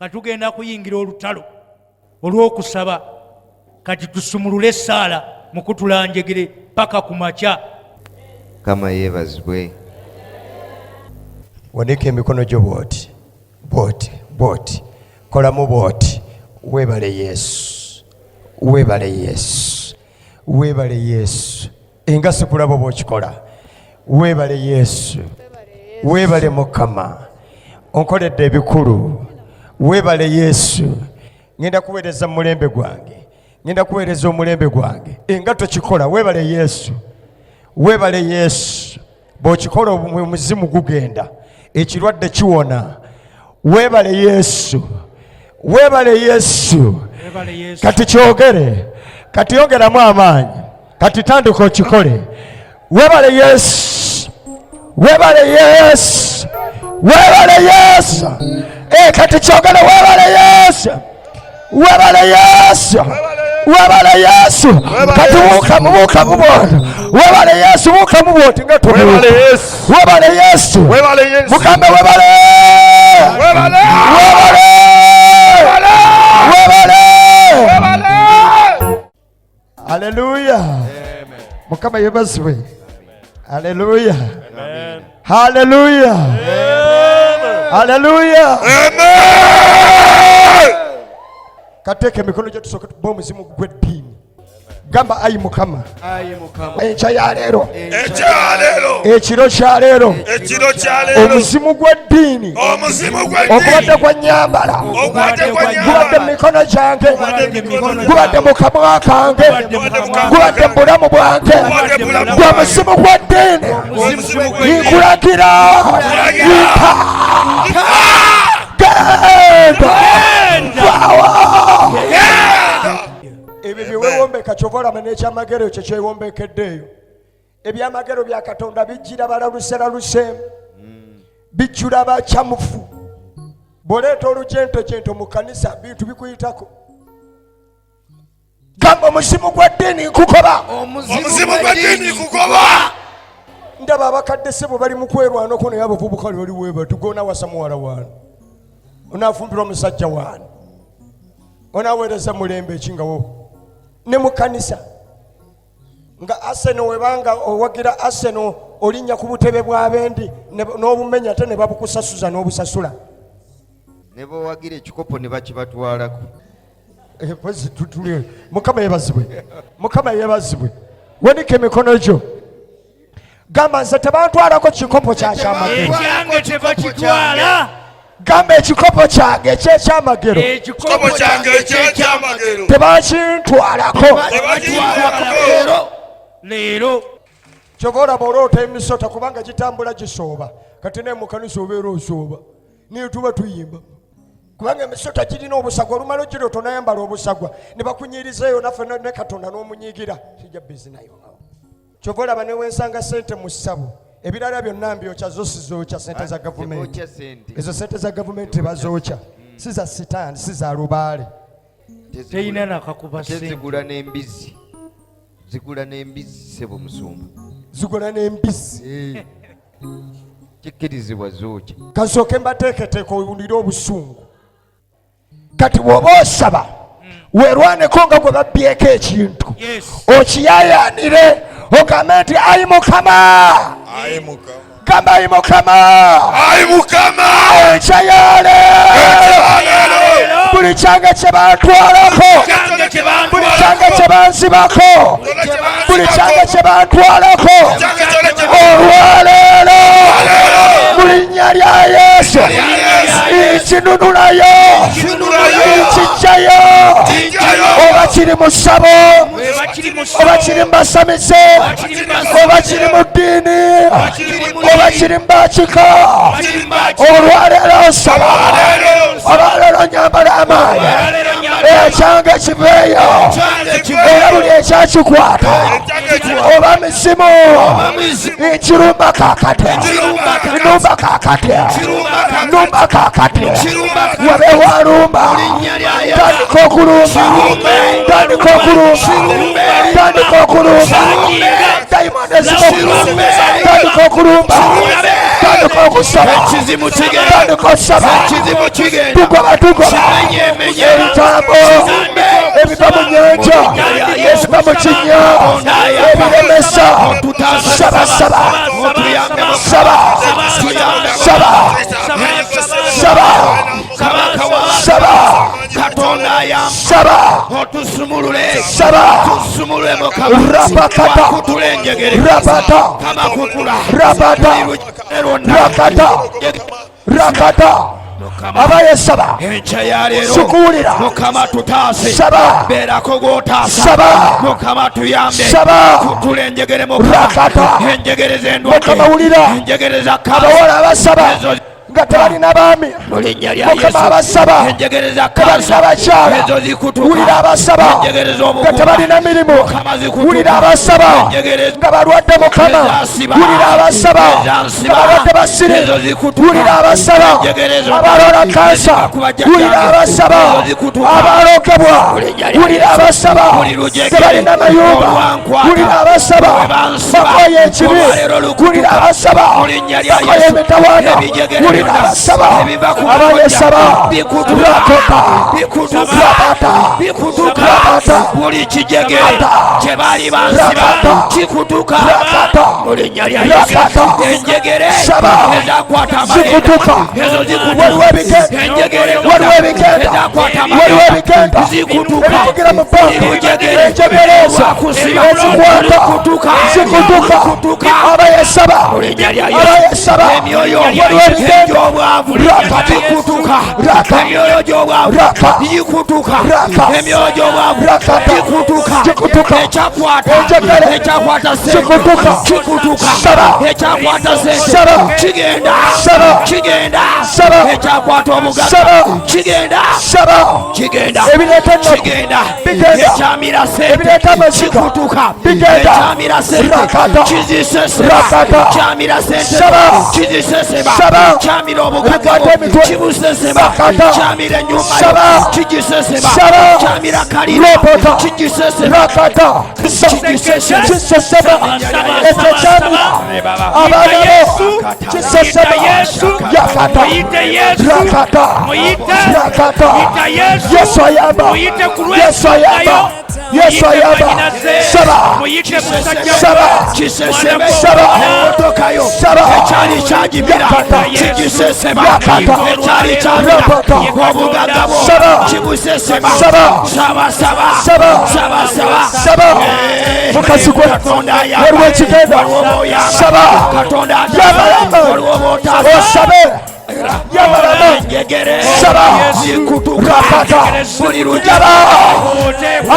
Nga tugenda kuyingira olutalo olw'okusaba, kati tusumulule essaala mu kutula njegere paka ku makya. Mukama yeebazibwe. Wanika emikono gyo bwoti bwoti bwoti, kolamu bwoti. Weebale Yesu, weebale Yesu, weebale Yesu. Enga sikulaba oba okikola. Weebale Yesu, weebale Mukama, onkoledde ebikulu. Weebale Yesu. Ngenda kuweereza mu mulembe gwange, ngenda kuweereza omulembe gwange. Enga tokikola. Weebale Yesu, weebale Yesu. Bw'okikola omuzimu gugenda, ekirwadde kiwona. Weebale Yesu, weebale Yesu. Webale Yesu. Kati kyogere, kati yongeramu amaanyi, kati tandika okikole. Weebale Yesu, weebale Yesu, weebale Yesu. Eh, kati kyogere, weebale Yesu, weebale Yesu, weebale Yesu. Kati buukamu, buukamu bwoti. Weebale Yesu, buukamu bwoti nga Webale tubuuka. Yesu. Weebale Yesu. Webale Yesu. Mugambe webale. Webale. Webale. Webale. Webale. Haleluya. Mukama yebazibwe. Haleluya. Haleluya. Haleluya. Amen. Kateeka emikono gye tusooke tuba omuzimu gw'eddiini. Gamba ayi Mukama, Ayi Mukama, enkya ya leero, Ekya leero. ekiro kya leero, Ekiro kya leero. omuzimu gw'eddiini Omuzimu gw'eddiini. ogubadde gwa nnyambala, Ogubadde gwa gubadde mu nyambala. mikono gyange, Gubadde mu mikono gubadde mu kamwa kange, gubadde mu bulamu bwange, Gubadde mu bulamu gwe muzimu gw'eddiini. Omuzimu gw'eddiini. Nkulagira, yita, genda, vaawo. Ebyo byewewombeka, kyova olaba n'ekyamagero ekyo kyewombekeddeeyo. Ebyamagero bya Katonda bijjira balaluseraluseemu, bijjula bakyamufu. Bw'oleeta olugentogento mu kanisa, bintu bikuyitako. Gamba omuzimu gw'eddiini nkukoba. Omuzimu gw'eddiini kugoba. Ndaba abakadde sebo bali mu kwerwanako, naye abavubuka bali webati. Gonawasa muwala waani? Onaafumbirwa omusajja waani? Onaaweereza mulembe ekingawo? Ne mu kanisa nga Arsenal, webanga owagira Arsenal, olinnya ku butebe bw'abendi n'obumenya, ate ne babukusasuza n'obusasula. Ne boowagira ekikopo ne bakibatwalako. Eh, mpozi Mukama yebazibwe, Mukama yebazibwe. Wanika emikono gyo, gamba nze tebantwalako kikopo kya kyamagero. Ekyange tebakitwala. Gamba ekikopo kyange ekyekyamagero. Ekikopo kyange ekyekyamagero. Tebakintwalako. Tebakintwalako. Leero. Kyova olaba oloota emisota, kubanga gitambula gisooba. Kati naye mu kanisa obeera osooba, naye tuba tuyimba, kubanga emisota girina obusagwa. Olumala ogiroota onayambala obusagwa ne bakunyirizaeyo naffe ne Katonda n'omunyigira. Kijja bizinayo. Kyova olaba newensanga sente mu ssabo, ebirala byonna mbyokya, zo sizookya, sente za gavumenti. Tebookya sente. Ezo sente za gavumenti tebazookya, si za sitaani, si za lubaale. Terina nakakuba Ate sente. zigula n'embizzi, zigula n'embizzi, sebo musumba. Zigula n'embizzi. Kikkirizibwa zookya. Kasooke mbateeketeeka owulire obusungu. Kati bw'oba osaba, weerwaneko nga gwe babbyeko ekintu. Okiyaayaanire, ogambe nti ayi Mukama. Ayi Mukama. Gamba ayi Mukama. Ayi Mukama. Enkya ya leero, Leero. buli kyange kye bantwalako, Kyange kye buli bantwalako. kyange kye banzibako, buli kyange kye bantwalako olwaleero, mu linnya lya Yesu, nkinunulayo, nkijjayo. Oba kiri mu ssabo, Oba kiri mu oba kiri mu basamize, oba kiri mu ddiini, oba kiri mu bakika, olwaleero nsaba, olwaleero nyambala amaanyi, ekyange kiveeyo, era buli ekyakikwata. Oba mizimu. Ekirumba kakati, numba kakati, numba kakati, wabeewo alumba. Tandika okulumba, tandika okulumba, tandika okulumba. Dayimoni ezimu, tandika okulumba, tandika okusaba, tandika osaba. Tugoba, tugoba ebitambo ebiva mu nyanja, ebiva mu kinnya, ebiremesa. Saba, saba, saba, saba, saba, saba, saba, saba. Rapakata, rapata, rapata, rakata, rakata. Abaye saba, sikuwulira. Mukama tutaase. Saba. Beerako gw'otaasa. Saba. Mukama tuyambe. Saba. Kutula enjegere, Mukama. Rakata. Enjegere z'endwadde. Mukama wulira. Enjegere za kansa. Abawala abasaba Ezo nga tebalina baami. mu linnya lya Mukama, Yesu. abasaba Enjegere za tebalina kansa. bakyala, Ezo zikutuka. wulira abasaba Enjegere nga z'obugumba. tebalina mirimu, Mukama zikutuka. wulira abasaba Enjegere nga balwadde. Mukama, ezasiba. wulira abasaba Ezansiba. nga balwadde basiri, Ezo zikutuka. wulira abasaba Enjegere zo- abalwala kansa, Eziva ku bajjajjange. wulira abasaba Ezo zikutuka. abalokebwa, Mu linnya lya wulira Yesu. abasaba Buli lujegere. tebalina mayumba, Olwankwata. wulira abasaba Bwe bansiba. bakoye ekibi, Olwaleero lukutuka. wulira abasaba Mu linnya lya bakoye Yesu. emitawaana, Ebijegere wulira byonna. abasaba Ebiva ku abayesaba. Bikutuka. Rakota. Bikutuka. Rabata. Bikutuka. Rabata. Buli kijegere Rakata. kye baali bansiba Rakata. kikutuka Rakata. mu linnya lya Yesu. Rakata. Enjegere Saba. ezakwata amalenda. Zikutuka. Ezo zikutuka. Waliwo ebigenda. Enjegere Waliwo ebigenda. ezakwata Waliwo amalenda. ebigenda Zikutuka. ebivugira mu bbanga. Olujegere. Enjegere ezo Olwakusiba. ezikwata Lukutuka. zikutuka. Lukutuka. Abayesaba, Mu linnya lya Yesu. abayesaba, Emyoyo waliwo ebigenda. egy'obwavu Rakata. gikutuka. Raka. Emyoyo gy'obwavu Raka. gikutuka. Raka. Emyoyo gy'obwavu Rakata. gikutuka. Gikutuka. Ekyakwata, Enjegere. ekyakwata sente Kikutuka. kikutuka. Saba. Ekyakwata sente Saba. kigenda. Saba. Kigenda. Saba. Ekyakwata obugagga Saba. kigenda. Saba. Kigenda. Ebireeta ennaku. Kigenda. Bigenda. Ekyamira sente Ebireeta amaziga. kikutuka. Bigenda. Ekyamira sente Rakata. kiziseseba. Rakata. Kyamira sente Saba. kiziseseba. Saba. Kyamira obugagga Ebikwata emitwe. kibuseseba. Rakata. Kyamira ennyumba Saba. kigiseseba. Saba. Kyamira kalina Robota. kigiseseba. Rakata. Kisesema. Ekyo kyamira abaana bo kisesema. Yakata. Muyite Yesu. Rakata. Muyite. Rakata. Yita Yesu. Yesu ayamba. Muyite ku Yesu ayamba. Yesu ayamba. Saba. Muyite musajja. Saba. Kisesebe. Saba. Emmotoka yo Saba. ekyali kyagibira Yakata. kigiseseba. Yakata. Ekyali kyamira Rapata. obugagga bwo Saba. kibuseseba. Saba. Saba, saba. Saba. Saba, saba. Saba. Eh, Mukazi gwe. Katonda ayamba. Waliwo ekigenda. Waliwo bw'oyamba. Saba. Katonda ataasa. Yamala. Waliwo bw'otaasa. Osabe. Yamala. Enjegere Saba. zikutuka. Rakata. Buli lujja. Yaba.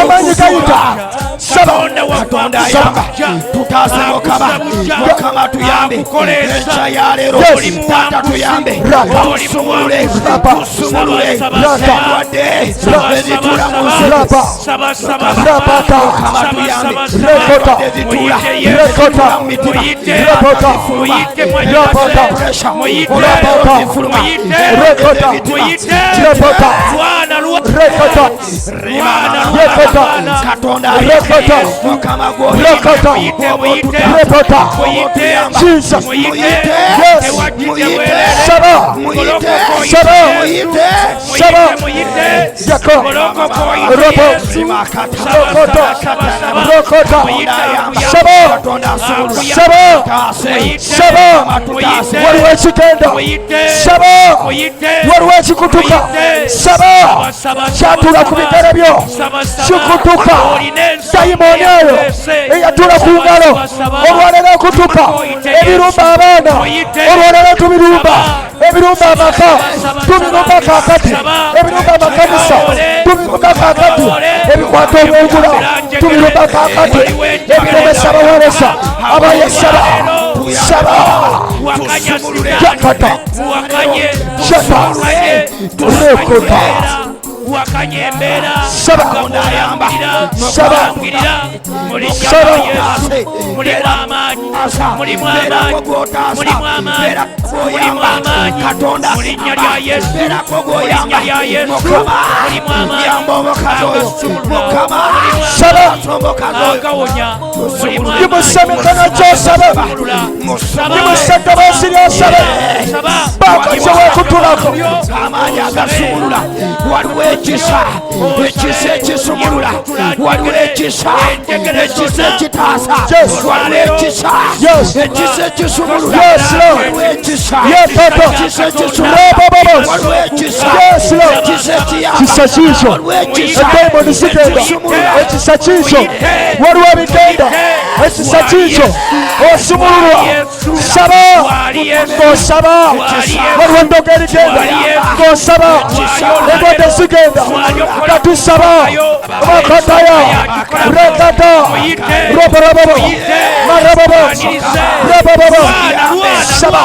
Amaanyi gayita. Saba. Katonda ayamba. Tutaase Mukama. Mukama tuyambe enkya ya leero. Yes. Taata tuyambe. Raka. Tusumulule. Rapa. Tusumulule Raka. endwadde Raka. ezituula mu nsi. Rapa. Rapata. Mukama tuyambe. Rekota. Endwadde ezituula Rekota. mu mitima. Repota. Rapata. Rapata. Rekota. Repota. Rekota. Rekota. Katonda Rekota. Mukama Rekota. Repota. Jesus. Yes. Saba. Saba. Saba. Yako. Robo. Rokota. Rokota. Saba. Saba. Saba. Waliwo ekigenda. Saba. Waliwo ekikutuka. Saba. Kyatuula ku bigere byo kikutuka. Dayimooni eyo eyatuula ku ngalo olwaleero okutuka. Ebirumba abaana olwaleero tubirumba. Ebirumba amaka tubirumba kakati. Ebirumba amakanisa tubirumba kakati. Ebikwata obwengula tubirumba kakati. Ebiremesa abaweereza abayesaba, saba. Yakata. Shata. Rekota. Wakanya embeera. Saba. Katonda ayamba. Saba. Langirira. Mu linnya Saba. lya Yesu. Mulimu amaanyi. Mulimu amaanyi. Mulimu amaanyi. Mulimu amaanyi. Mu linnya lya Yesu. Mu linnya lya Yesu. Mulimu amaanyi. Agasumulula. Saba. Agawonya. Mulimu Yimusa amaanyi. emikono gy'osabe. Agasumulula. Saba. Yimusa eddoboozi ly'osabe. Saba. Baako kye weekutulako. Amaanyi agasumulula, waliwo ekisa, ekisa ekisumulula, waliwo ekisa, ekisa ekitaasa, Yes. waliwo ekisa, Yes. ekisa ekisumulula, Yes, Lord. waliwo ekisa, Yes, Papa. ekisa ekisumulula, Rabababos. waliwo ekisa, Yes, Lord. ekisa ekiyamba, Kisa kiikyo. waliwo ekisa Edayimoni zigenda. ekisumulula, Ekisa kiikyo. Waliwo ebigenda. Ekisa kiikyo. Osumululwa. Saba. Ng'osaba. Waliwo eddogo erigenda. Ng'osaba. Endwadde zigenda. Nga tusaba. Makataya. Rekata. Roboroboro. Marababo. Rabababo. Saba.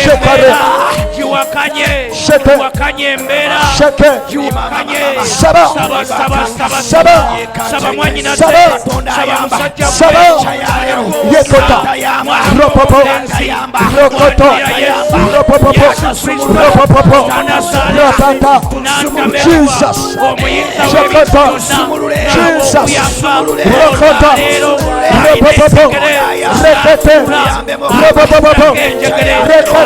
Shekare. Kiwakanye. Sheke. Wakanye embeera. Sheke. Kiwakanye. Saba. Saba, saba, saba, Saba. Saba mwannyinaze. Saba. Saba musajja gwe. Saba. Yekota. Ropopo. Rokoto. Ropopopo. Ropopopo. Rapata. Jesus. Shekota. Jesus. Rokota. Ropopopo. Rekete. Ropopopo. Rekete.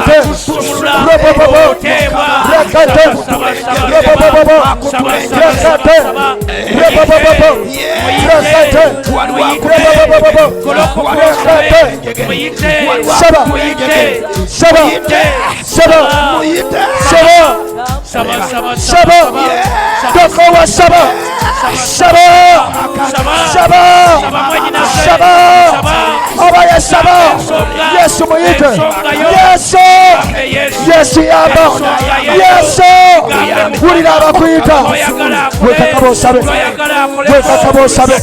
Ropopopo. Rekete. Ropopopo. Rekete. Ropopopo. Rekete. Ropopopo. Rekete. Saba. Saba. Saba. Saba. Saba, saba, Saba. Tokowa saba. Saba. Saba. Saba. Abaye saba. Yesu muyite. Yesu. Yesu yamba. Yesu. Wulira abakuyita. Wekakaba osabe. Wekakaba osabe.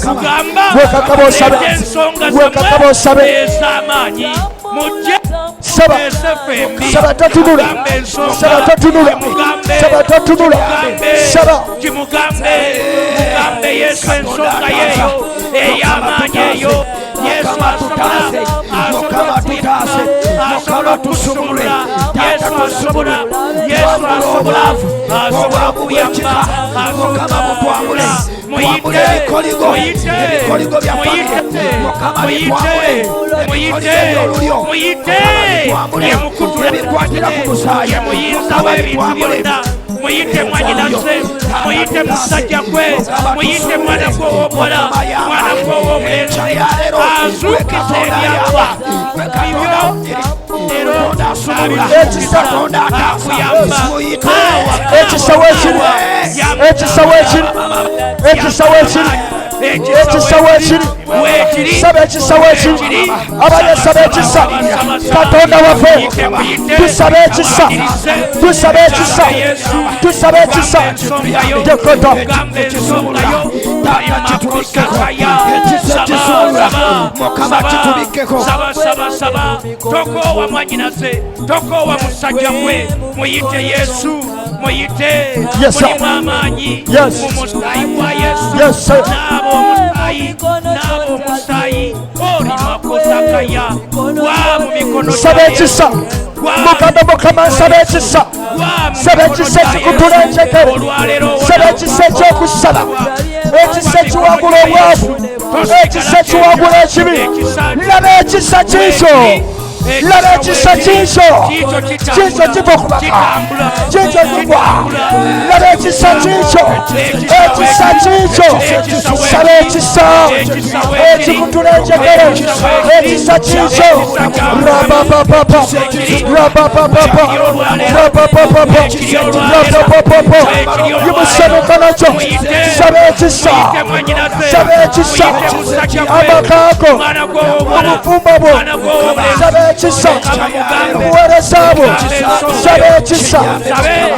Wekakaba osabe. Wekakaba osabe. Ez'amaanyi mujje. Saba. Saba totunula. Saba totunula. Saba totunula. Saba. Kimugambe, mugambe Yesu ensonga yeeyo ey'amaanyi eyo. Yesu asobola, asobola Mukama tutaase, asobola Mukama tusumulule, okusumulula. Yesu Taata asobola, tusumulule, Yesu twambule asobola, obwavu, asobola obwavu okuyamba, bw'ekika, asobola Mukama butwambule, okusumulula. twambule ebikoligo, Muyite, ebikoligo bya muyite, famire, Mukama muyite, bitwambule, ebikoligo muyite, eby'olulyo, muyite, bitwambule, ye mukutula, ebikwatira ku musaayi, ye muyinza Mukama w'ebintu bitwambule. byonna. Muyite mwannyinaze, muyite musajja gwe, muyite mwana gwe ow'obuwala, mwana gwe ow'obulenzi, azuukiza ebyapa bibyo leero. Ekisa. Akuyamba. Ekisa weekiri. Ekisa weekiri. Ekisa weekiri. Ekisa weekiri. Weekiri. Saba ekisa weekiri. Abaye saba ekisa. Katonda waffe. Tusaba ekisa. Tusaba ekisa. Tusaba ekisa. Dekota. Gamba ensonga yo. Taata kitubikkeko, ekisa ekisumulula, Mukama kitubikkeko. Saba, saba, saba. Tokoowa mwannyinaze, tokoowa musajja gwe. Muyite Yesu, muyite. Yes, sir. Mulimu amaanyi Yes. mu musaayi gwa Yesu. Yes, sir. Naaba omusaayi, naaba omusaayi olimakosakaya gwa mu mikono gya Saba Yesu. ekisa. Gwa mu Mukama Mukama nsaba ekisa. gwa mu Saba mikono ekisa gya ekikutula Yesu. enjegere. Olwaleero Saba ekisa ekyokusaba. Ekisa ekiwangula obwavu. Ekisa ekiwangula ekibi. Laba ekisa kiikyo. Laba ekisa kiikyo. Kiikyo kiva ku baka. Kiikyo kigwa. Laba ekisa kiikyo. Ekisa kiikyo. Saba ekisa. Ekikutula enjegere. Ekisa kiikyo. Rabababa. Rabababa. Rabababa. Rabababa. Yimusa emikono gyo. Saba ekisa. Saba ekisa. Amaka go. Obufumbo bwo. Saba ekisa. Mu buweereza bwo. Saba ekisa.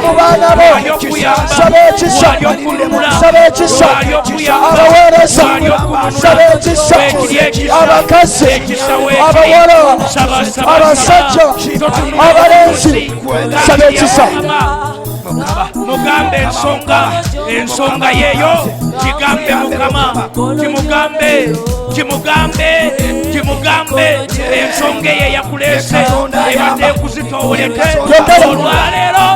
Mu baana bo. Saba ekisa. Saba ekisa. Abaweereza. Saba ekisa. Abakazi. Abawala. Abasajja. Abalenzi. Saba ekisa. Mugambe ensonga, ensonga yeeyo, kigambe Mukama, kimugambe, kimugambe, kimugambe ensonga eyo eyakuleese ebadde ekuzitoowereke olwaleero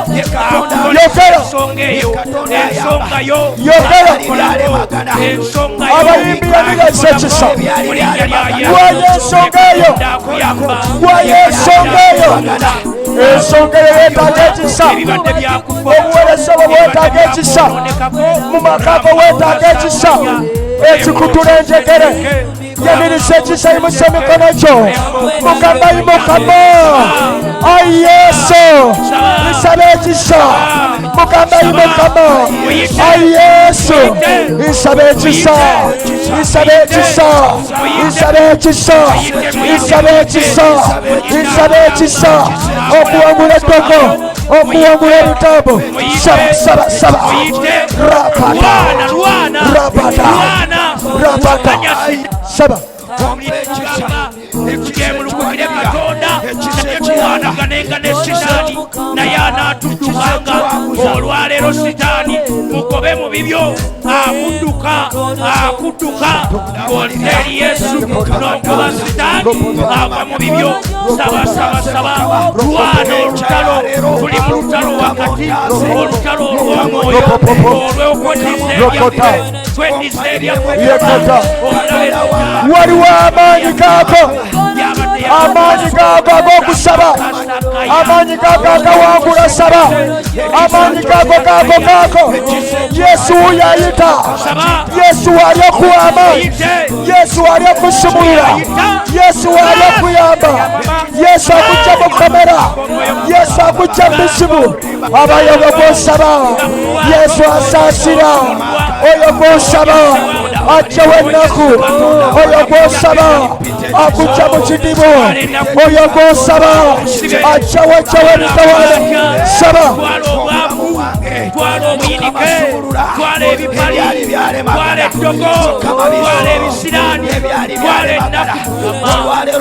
Yogera. ensonga eyo, ensonga yo Yogera. akolako ensonga yo Abayimbi yaniriza ekisa. mu linnya lya Yesu. Wayo ensonga eyo. Akuyamba. Wayo ensonga eyo. Ensonga eyo yeetaaga ekisa. Ebibadde byakufa Obuweereza bwo bwetaaga ekisa. Mu maka go weetaaga ekisa ekikutula enjegere. Yaniriza ekisa, yimusa emikono gyo. Mukama, ayi Mukama, ayi Yesu, nsaba ekisa. Mukama, ayi Mukama, ayi Yesu, nsaba ekisa, nsaba ekisa, nsaba ekisa, nsaba ekisa, nsaba ekisa okuwangula eddogo, okuwangula ebitambo. Saba, saba, saba. Rapata. Lwana, lwana. Rapata. Lwana. Rapata. Saba. Tugemulukukire Katonda, naye tulwanaganenga ne Sitaani, naye anaatuddukanga. Olwaleero Sitaani mugobe mu bibyo, akudduka, akudduka ng'olina eri Yesu, n'ogoba Sitaani ava mu bibyo. Saba, saba, saba, lwana olutalo. Tuli mu lutalo wakati, olutalo olw'omwoyo olw'okweddiza ebyaffe, tweddiza ebyaffe. Yekota. Omulabe Sitaani Waliwo amaanyi gaako, amaanyi gaago ag'okusaba, amaanyi gaago agawangula. Saba amaanyi gaago, gaago, gaago. Yesu wuuyo ayita. Yesu waali okuwa amaanyi, Yesu waali okusumulula, Yesu waali okuyamba, Yesu akujja mu kamera, Yesu akujja mu bizibu. Abayo gwosaba, Yesu asaasira. Oyo gwosaba ajjawo ennaku, oyo gwosaba akujja mu kidibu, oyo gwosaba ajjawo, ajjawo ebitawaana. Saba. Twala obwavu, twala obuyinike, twala ebipali, twala eddogo, twala ebisiraani, twala ennaku.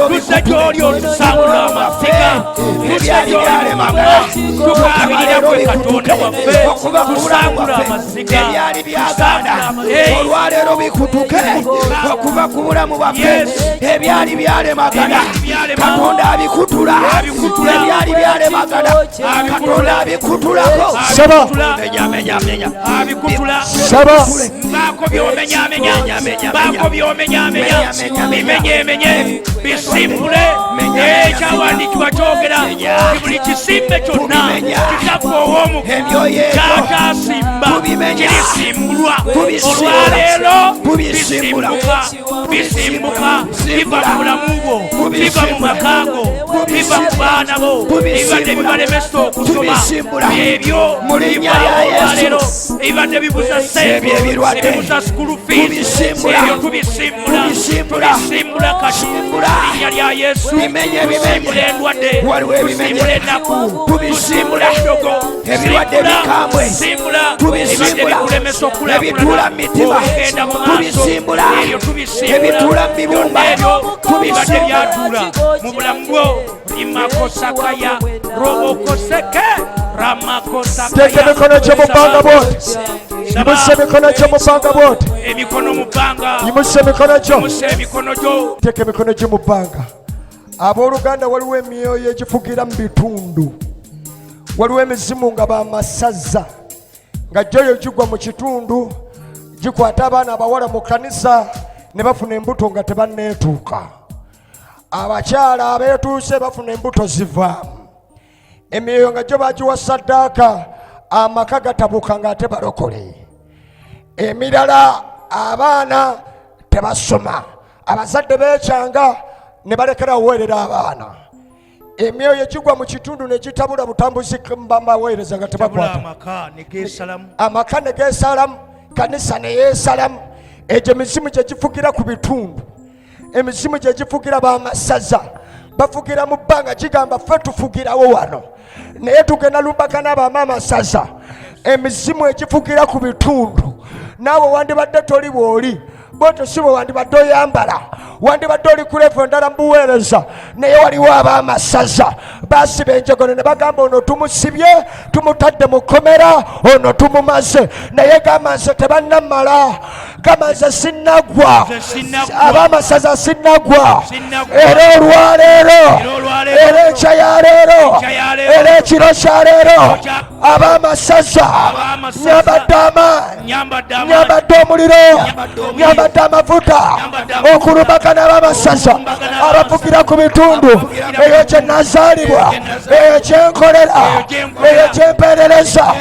Tuzze gy'oli otusangula amasiga, tuzze gy'oli Mukama, tukaabirira gwe Katonda waffe, tusangula amasiga. Ebyali byagaana olwaleero bikutuke okuva ku bulamu bwaffe. Yes. Ebyali byalemagana, Ebyali byalema. Katonda abikutula. Abikutula. Ebyali byalemagana, Katonda abikutulako. Saba. Menya, menya, menya. Abikutula. Saba. Baako byomenyamenya, baako byomenyamenya, bimenyemenye, bisimbule. Ekyawandiikibwa kyogera nti buli kisimbe kyonna Kitaffe ow'omu Emyoyo egyo kyataasimba Tubimenya. kirisimbulwa. Tubisimbula. Olwaleero Tubisimbula. bisimbuka, bisimbuka, biva mu bulamu bwo, biva mu maka go, biva ku baana bo, bibadde bibalemesa okusoma. Tubisimbula. Ebyo Mu linnya lya Yesu. olwaleero ebibadde bibuza sente, Ebyo ebirwadde. ebibuza school fees, Tubisimbula. ebyo tubisimbula. Tubisimbula. Tubisimbula kati mu Tubisimbula. linnya lya Yesu. Bimenye, bimenye. Tusimbula endwadde, Waliwo ebimenye. tusimbula ennaku, Tubisimbula. tusimbula eddogo, Ebirwadde simbula, ebikambwe. simbula Tubisimbula. ebibadde bikulemesa okukulaakulana, Ebituula mu mitima. okugenda mu maaso. Tubisimbula. Ebyo tubisimbula. Ebituula mu bibumba. Byonna ebyo bibadde Tubisimbula. byatuula mu bulamu bwo. Rimakosakaya robokoseke ramakosakaya. Teeka emikono gyo mu bbanga bwoti. Yimusa emikono gyo mu bbanga bwoti. Emikono mu bbanga. Yimusa emikono gyo. Musa emikono gyo. Teeka emikono gyo mu bbanga. Abooluganda, waliwo emyoyo egifugira mu bitundu, waliwo emizimu nga bamasaza, nga gyoyo gigwa mu kitundu, gikwata abaana abawala mu kanisa ne bafuna embuto nga tebanneetuuka, abakyala abeetuuse bafuna embuto zivaamu. Emyoyo nga gyo bagiwa saddaaka, amaka gatabuka ng'ate balokole. Emirala abaana tebasoma, abazadde beekyanga ne balekera oweerera abaana. Emyoyo gigwa mu kitundu ne gitabula butambuzi baweereza nga tebakwata. Amaka negesalamu. Amaka ne geesalamu, kanisa ne yeesalamu. Egyo emizimu gye gifugira ku bitundu, emizimu gye gifugira bamasaza, bafugira mu bbanga, gigamba ffe tufugirawo wano, naye tugenda lumbagana abamaamasaza. Emizimu egifugira ku bitundu, naawe wandibadde toli bw'oli bwotyo, si bwe wandibadde oyambala, wandibadde oli ku level endala mu buweereza, naye waliwo ab'amasaza. Basiba enjogero ne bagamba ono tumusibye, tumutadde mu kkomera, ono tumumaze. Naye gamba nze tebannammala, gamba nze sinnagwa, ab'amasaza sinnagwa. Era olwaleero, era enkya ya leero, era ekiro kya leero, ab'amasaza nyambadde amaanyi, nyambadde omuliro, nyambadde amafuta okulumbagana ab'amasaza abavugira ku bitundu eyo gye nazaalibwa, eyo gye nkolera, eyo gye mpeerereza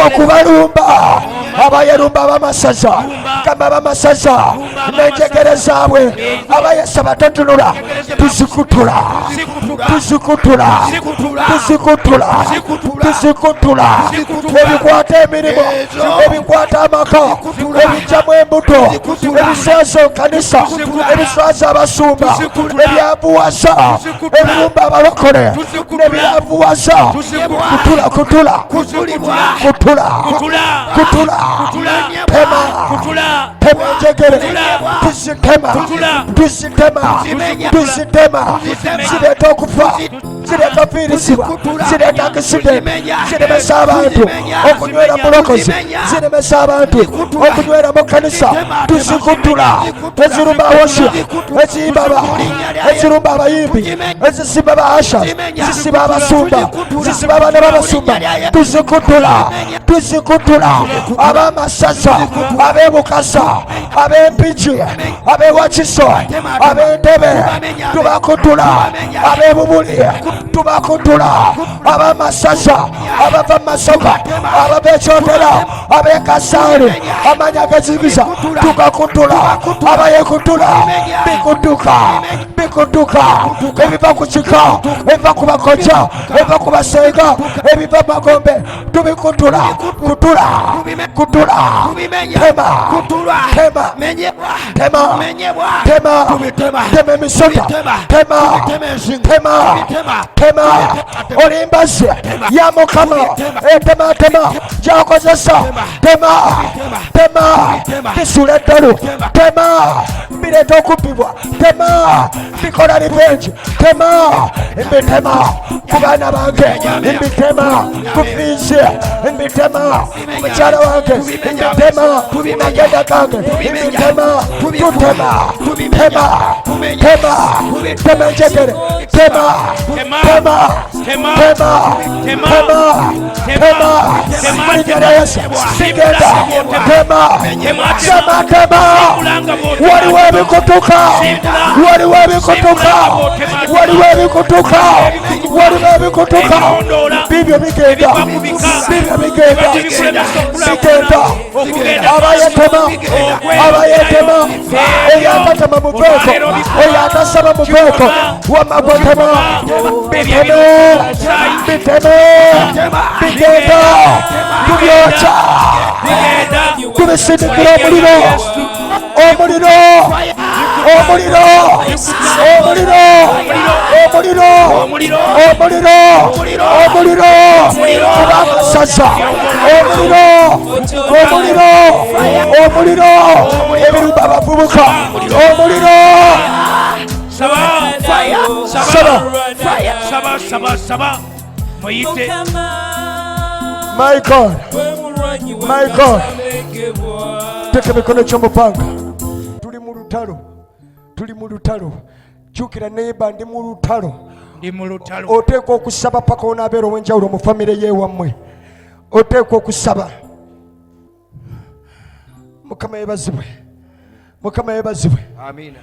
okubalumba. Abayerumba ab'amasaza, gamba ab'amasaza n'enjegere zaabwe abayesaba totunula, tuzikutula, tuzikutula, tuzikutula, tuzikutula. Ebikwata emirimu, ebikwata amaka, ebijjamu embuto, ebiswaza ekanisa, ebiswaza abasumba, ebyavuwaza, ebirumba abalokole nebyavuwaza. Kutula, kutula, kutula, kutula, tema, tema enjegere, tuzitema, tuzitema, tuzitema. Zireeta okufa, zireeta fiirisibwa, zireeta akisidenti, ziremesa abantu okunywera mu bulokozi, ziremesa abantu okunywera mu kkanisa. Tuzikutula. Ezirumba awoshya, eziyimba, ezirumba abayimbi, ezisiba ba asha, zisiba abasumba, zisiba abaana b'abasumba. Tuzikutula, tuzikutula. Ab'amasaza, ab'ebukasa, ab'empigi, ab'ewakiso, ab'entebe, tubakutula. Ab'ebubuli tubakutula. Ab'amasaza abava mu masoka, abava ekyotera, ab'ekasaali, amaanyi agezigiza tugakutula. Abayekutula bikutuka, bikutuka. Ebiva ku kika, ebiva ku bakojja, ebiva ku basenga, ebiva mu magombe, tubikutula. Kutula, kutula, tema, tema, tema, tema, tema emisota, tema, tema, tema. Olimbazi ya Mukama etematema gyakozesa. Tema, tema, bisula eddalu. Tema, bireeta okubbibwa. Tema, bikola revenge. Tema, mbitema ku baana bange, mbitema ku fiizi, mbitema ku mukyala wange, mbitema ku magenda gange, mbitema. Tutema, tema, tema, tema enjegere, tema, tema, tema, tema, tema. Mu linnya lya Yesu sigenda. Tema, tema, tema. Waliwo ebikutuka, waliwo ebikutuka, waliwo ebikutuka, waliwo ebikutuka. Bibyo bigenda, bibyo bigenda, bigenda. Abayetema, abayetema, oyo atatema muveeko, oyo atasaba muveeko. Wamma gwetema, biteme, biteme, bigenda. Tubyokya, tubisindikira omuliro, omuliro, omuliro, omuliro, omuliro, omuliro, omuliro. Kubamasaza omuliro, omuliro, omuliro. Ebirumba abavubuka, omuliro. Saba, saba, saba, saba, saba. Muyite. My God, my God. Teka emikono gy'omupanga. Tuli mu lutalo, tuli mu lutalo. Jjukira neighbor, ndi mu lutalo. Ndi mu lutalo. Oteekwa okusaba paka onaabeera ow'enjawulo mu famire y'ewammwe. Oteekwa okusaba. Mukama yebazibwe, Mukama yebazibwe. Amina.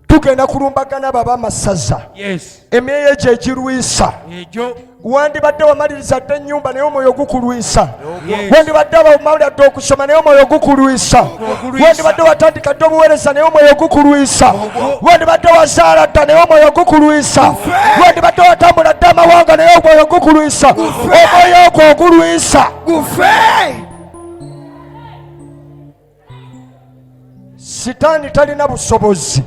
Tugenda kulumbagana abo ab'amasaza. Yes. Emyoyo egyo egirwisa. Egyo. Wandibadde wamaliriza dda ennyumba naye omwoyo gukulwisa. Yes. Wandibadde wamalira dda okusoma naye omwoyo gukulwisa. Ogulwisa. Wandibadde watandika dda obuweereza naye omwoyo gukulwisa. Wandibadde wazaala dda naye omwoyo gukulwisa. Wandibadde watambula dda amawanga naye omwoyo gukulwisa. Omwoyo ogwo ogulwisa. Gufe. Sitaani talina busobozi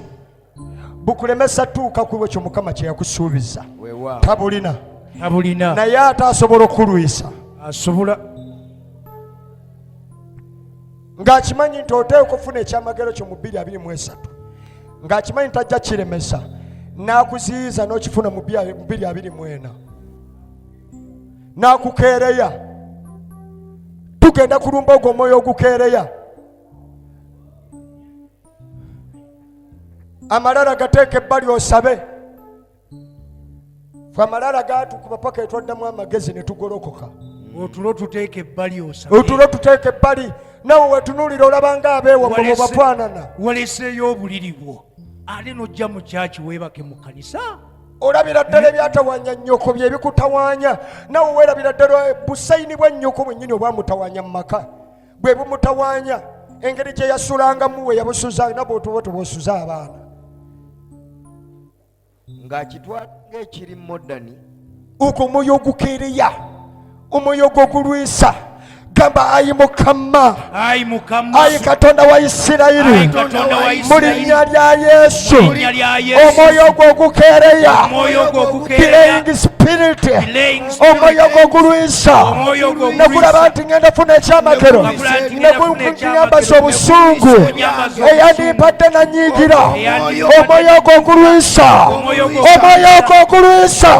bukulemesa tuuka ku ekyo Mukama kye yakusuubiza. Weewaawo. Tabulina. Tabulina. Naye ate asobola okukulwisa. Asobola. Ng'akimanyi nti oteekwa okufuna ekyamagero kyo mu bbiri abiri mu esatu, ng'akimanyi nti tajja kiremesa, n'akuziyiza n'okifuna mu bbiri abiri mu ena. N'akukeereya. Tugenda kulumba ogwo omwoyo ogukeereya. Amalala gateeka ebbali osabe. Fe amalala gatukuba paka etwaddamu amagezi ne tugolokoka. Otulo tuteeka ebbali osabe. Otulo tuteeka ebbali. Nawe wetunuulira olaba nga abeewammwe bwe bafaanana. Waleseeyo obuliri bwo ate n'ojja mu kyaki weebake mu kkanisa. Olabira ddala ebyatawanya nnyoko bye bikutawanya. Nawe weerabira ddala busayini bwa nnyoko bwennyini obwamutawanya mu maka bwe bumutawanya, engeri gye yasulangamu we yabusuza nabwe otuba tubusuza abaana. Ng'akitwala ng'ekiri modani. Ogwo omwoyo ogukeereya, omwoyo gw'okulwisa. Gamba, ayi Mukama, ayi Mukama, ayi Katonda wa Isirayiri, mu linnya lya Yesu, omwoyo ogwo ogukeereya, delaying spirit, omwoyo ogwo ogulwisa, nakulaba nti ngenda funa ekyamagero, nekunyambaza obusungu eyandimpadde nanyiigira, omwoyo ogwo ogulwisa, omwoyo ogwo ogulwisa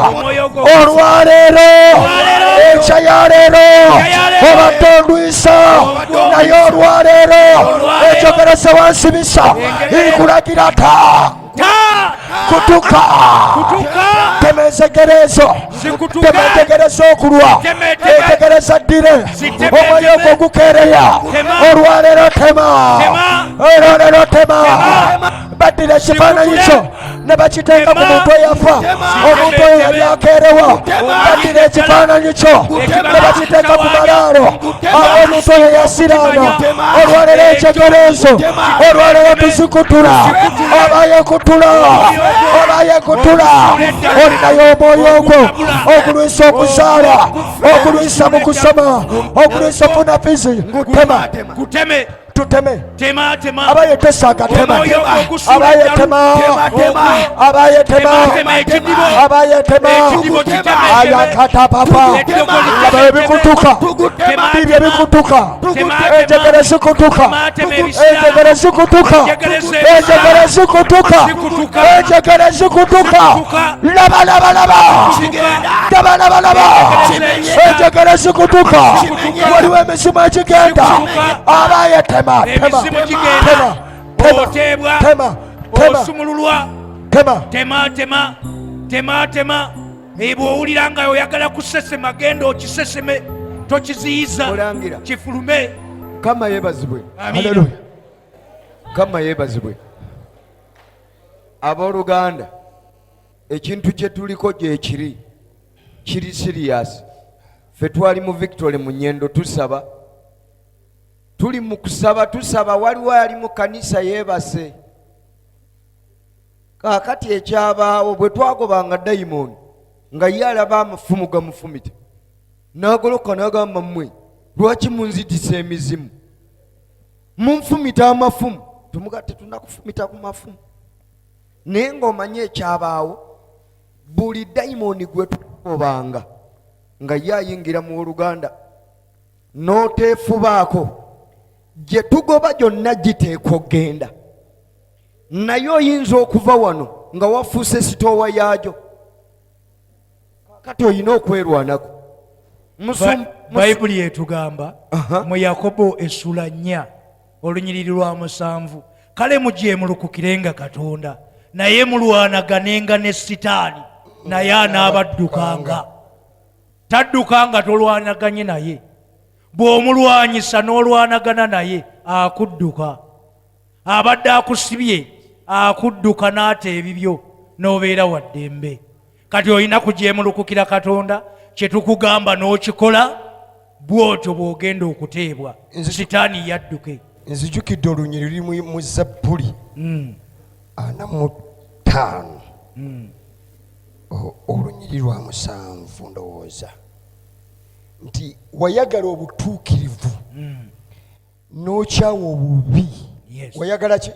olwaleero, enkya ya leero obadde ondwisa, naye olwaleero enjogera ze wansibisa nkulagira ta kutuka, tema enjegere ezo, tema enjegere z'okulwa, enjegere za ddire, omwoyo ogwo gukeereya olwaleero, tema olwaleero, tema. Baddira ekifaananyi kyo ne bakiteeka ku muntu eyafa, omuntu oyo yali akeerewa. Baddira ekifaananyi kyo ne bakiteeka ku malaalo, omuntu oyo yasiraana. Olwaleero enjegere ezo, olwaleero tuzikutula, oba yekutula oba yekutula. Olinayo omwoyo ogwo ogulwisa okuzaala, ogulwisa mu kusoma, ogulwisa okufuna fizi. Tema, tuteme, abaye tesaaga tema, abaye tema, abaye tema, abaye tema. Ayakata papa, laba ebikutuka, bibyo ebikutuka, enjegere zikutuka, enjegere zikutuka, enjegere zikutuka, enjegere zikutuka. Laba, laba, laba, laba, laba, laba, enjegere zikutuka. Waliwo emizimu egigenda, abaye tema, tema, tema, tema, tema, tema, osumululwa, tema, tema, tema, tema, tema. Bw'owulira nga oyagala kusesema, genda okiseseme, tokiziyiza, kifulume. Mukama yeebazibwe. Amiina. Mukama yeebazibwe. Abooluganda, ekintu kye tuliko gyekiri kiri serious. Ffe twali mu Victory mu Nyendo tusaba, tuli mu kusaba tusaba, waliwo ali mu kanisa yeebase. Kaakati ekyabaawo bwe twagobanga dayimooni nga ye alaba amafumu gamufumita, n'agolokoka n'agamba, mmwe lwaki munzitisa emizimu, munfumita amafumu? Tumuga tetunakufumita ku mafumu, naye ng'omanyi ekyabaawo, buli dayimooni gwe twagobanga nga ye ayingira mu woluganda n'oteefubaako, gye tugoba gyonna giteekwa okugenda, naye oyinza okuva wano nga wafuuse sitoowa yaagyo. Kati olina okwerwanako. Bayibuli etugamba mu Yakobo essula 4 olunyiriri lwa 7, kale mujeemulukukirenga Katonda, naye mulwanaganenga ne Sitaani, naye anaabaddukanga. Tadduka nga tolwanaganye naye. Bw'omulwanyisa n'olwanagana naye, akudduka. Abadde akusibye akudduka n'ata ebibyo n'obeera wa ddembe. Kati olina kujeemulukukira Katonda, kye tukugamba n'okikola, bw'otyo bw'ogenda okuteebwa. Sitaani yadduke. Nzijukidde olunyiriri luli mu Zabbuli 45, olunyiriri lwa 7 ndowooza, nti wayagala obutuukirivu n'okyawa obubi. Wayagala ki?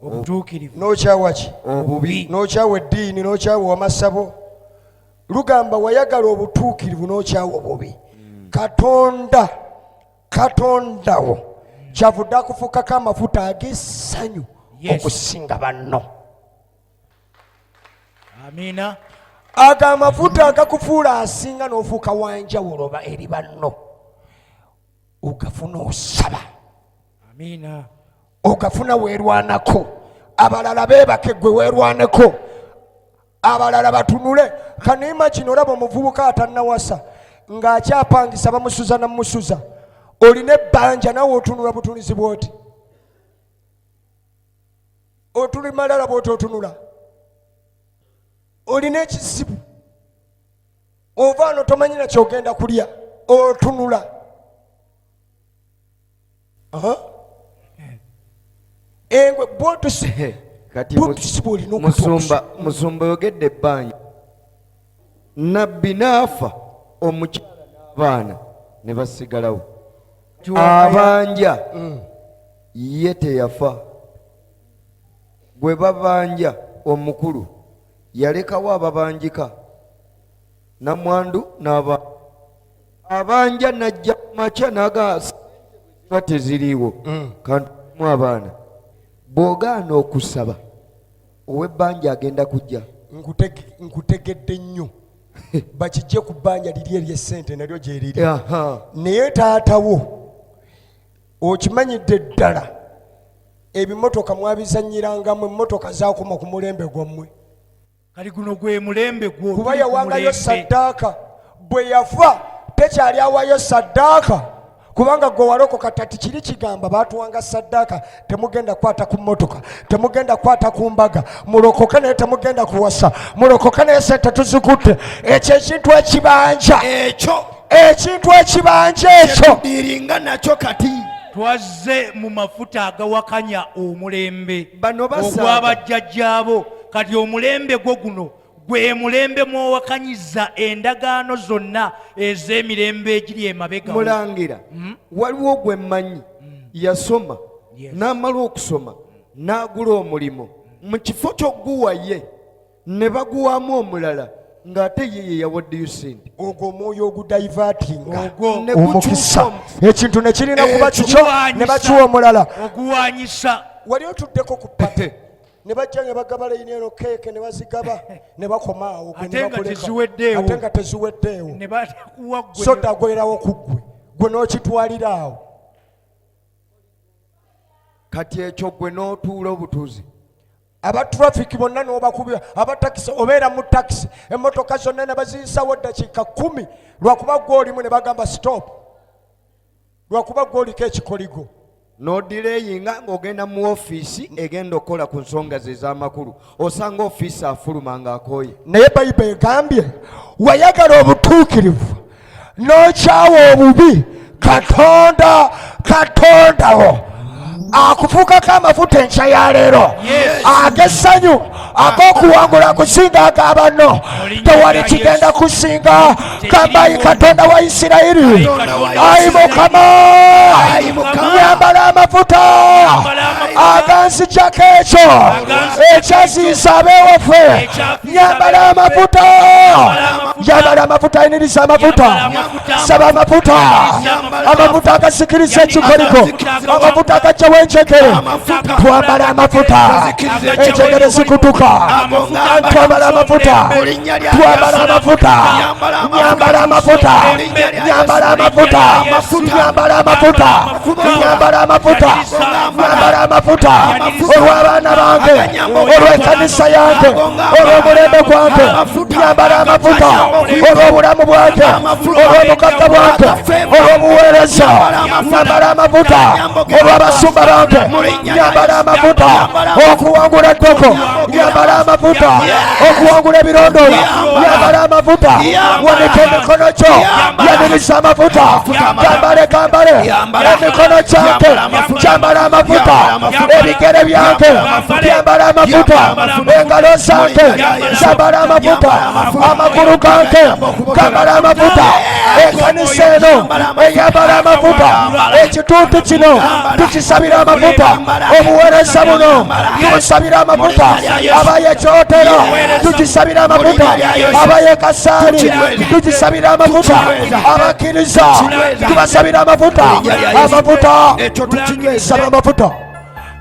Obutuukirivu. N'okyawa ki? Obubi. N'okyawa eddiini, n'okyawa amasabo. Lugamba wayagala obutuukirivu n'okyawa obubi. Katonda, Katonda wo kyavudde akufukako amafuta ag'essanyu okusinga banno. Amiina. Ago amafuta agakufuula asinga n'ofuuka wanjawulo eri banno, ogafuna osaba. Amiina. Ogafuna weerwanako, abalala beebake, gwe weerwaneko, abalala batunule. Kanima kino olaba omuvubuka atannawasa ng'akyapangisa, bamusuza namusuza, olina ebbanja nawe otunula butunuzi bwoti, otuli malala bwoti, otunula olina ekizibu, ova ano tomanyi nakyogenda kulya, otunula. Aha. Engwe bwotusi Kati bwotusi bwolina okutuusa. Musumba oyogedde ebbanja, nabbi n'afa, omukyala n'abaana ne basigalawo abanja. Ye teyafa, gwe babanja omukulu yalekawo ababanjika namwandu n'aba abanja. Najja makya naga ziba teziriiwo, kantumu abaana. Bw'ogaana okusaba, ow'ebbanja agenda kujja. Nkutegedde nnyo. Bakijje ku bbanja liri eryessente, nalyo gyeriri. Naye taatawo okimanyidde ddala, ebimotoka mwabizannyirangamu, emmotoka zakoma ku mulembe gwammwe. Kali guno gwe mulembe gwo. Kuba tuli ku yawangayo mulembe. Saddaaka bwe yafa tekyali awayo saddaaka, kubanga gwe walokoka. Tati kiri kigamba batuwanga saddaaka, temugenda kukwata ku mmotoka, temugenda kukwata ku mbaga, mulokoke naye temugenda kuwasa, mulokoke naye sente tuzikutte. Ekyo ekintu ekibanja, ekyo ekintu ekibanja ekyo kyetudiringa nakyo kati. Twazze mu mafuta agawakanya omulembe Bano basaaga. ogw'abajjajjaabo. Kati omulembe gwo guno gwe mulembe mwowakanyiza endagaano zonna ez'emirembe egiri emabega. Mulangira, waliwo gwe mmanyi yasoma, n'amala okusoma n'agula omulimu. Mu kifo ky'oguwa ye, ne baguwamu omulala, ng'ate ye ye yawaddeyo sente. Ogwo omwoyo ogudivertinga Ogwo Ne omukisa, gukyusa. Ekintu ne kirina kuba kikyo, Oguwanyisa. ne bakiwa omulala. Oguwanyisa. Wali otuddeko ku party, ne bajja ne bagaba layini eno, keeke ne bazigaba ne bakoma awo, gwe ne Ate nga bakuleka. teziweddeewo. Ate nga teziweddeewo. Ne bakuwa gwe. Soda agwerawo ku ggwe, gwe n'okitwalira awo. Kati ekyo gwe n'otuula obutuuzi. Aba traffic bonna n'obakubira, aba takisi, obeera mu takisi, emmotoka zonna ne baziyisawo ddakiika 10 lwakuba gwe olimu, ne bagamba stop lwakuba gwe oliko ekikoligo. N'odilayinga ng'ogenda mu ofiisi egenda okukola ku nsonga ze ez'amakulu, osanga ofiisi afuluma ng'akooye. Naye Bayibuli egambye wayagala obutuukirivu n'okyawa obubi. Katonda, Katonda wo akufukako amafuta enkya ya leero ag'essanyu, ag'okuwangula kusinga ag'abanno. Tewali kigenda kusinga. Gambayi Katonda wa Isirayiri, ayi Mukama, nyambala amafuta aganzijjako ekyo ekyaziyiza abeewaffe. Nyambala amafuta, nyambala amafuta, ayiniriza amafuta, saba amafuta, amafuta agasikiriza ekikoliko, amafuta agajjawo enjegere. Twambala amafuta, enjegere zikutuka. Twambala amafuta, twambala amafuta, nyambala amafuta, nyambala amafuta, nyambala amafuta, nyambala amafuta, nyambala amafuta olw'abaana bange, olw'ekkanisa yange, olw'omulembe gwange. Nyambala amafuta olw'obulamu bwange, olw'obugagga bwange, olw'obuweereza. Nyambala amafuta olw'abasumba bange. Nyambala amafuta okuwangula ettoko. Nyambala amafuta okuwangula ebirondoola. Nyambala amafuta. Wanika emikono gyo, yaniriza amafuta. Gambale, gambale emikono gyange, gyambala amafuta. Ebigere byange byambala amafuta. Engalo zange zambala amafuta. Amagulu gange gambala amafuta. Ekkanisa eno eyambala amafuta. Ekitundu kino tukisabira amafuta. Obuweereza buno tubusabira amafuta. Abayekyotera tukisabira amafuta. Abayekasaali tukisabira amafuta. Abakkiriza tubasabira amafuta, amafuta. Ekyo tukinyweze. Saba amafuta,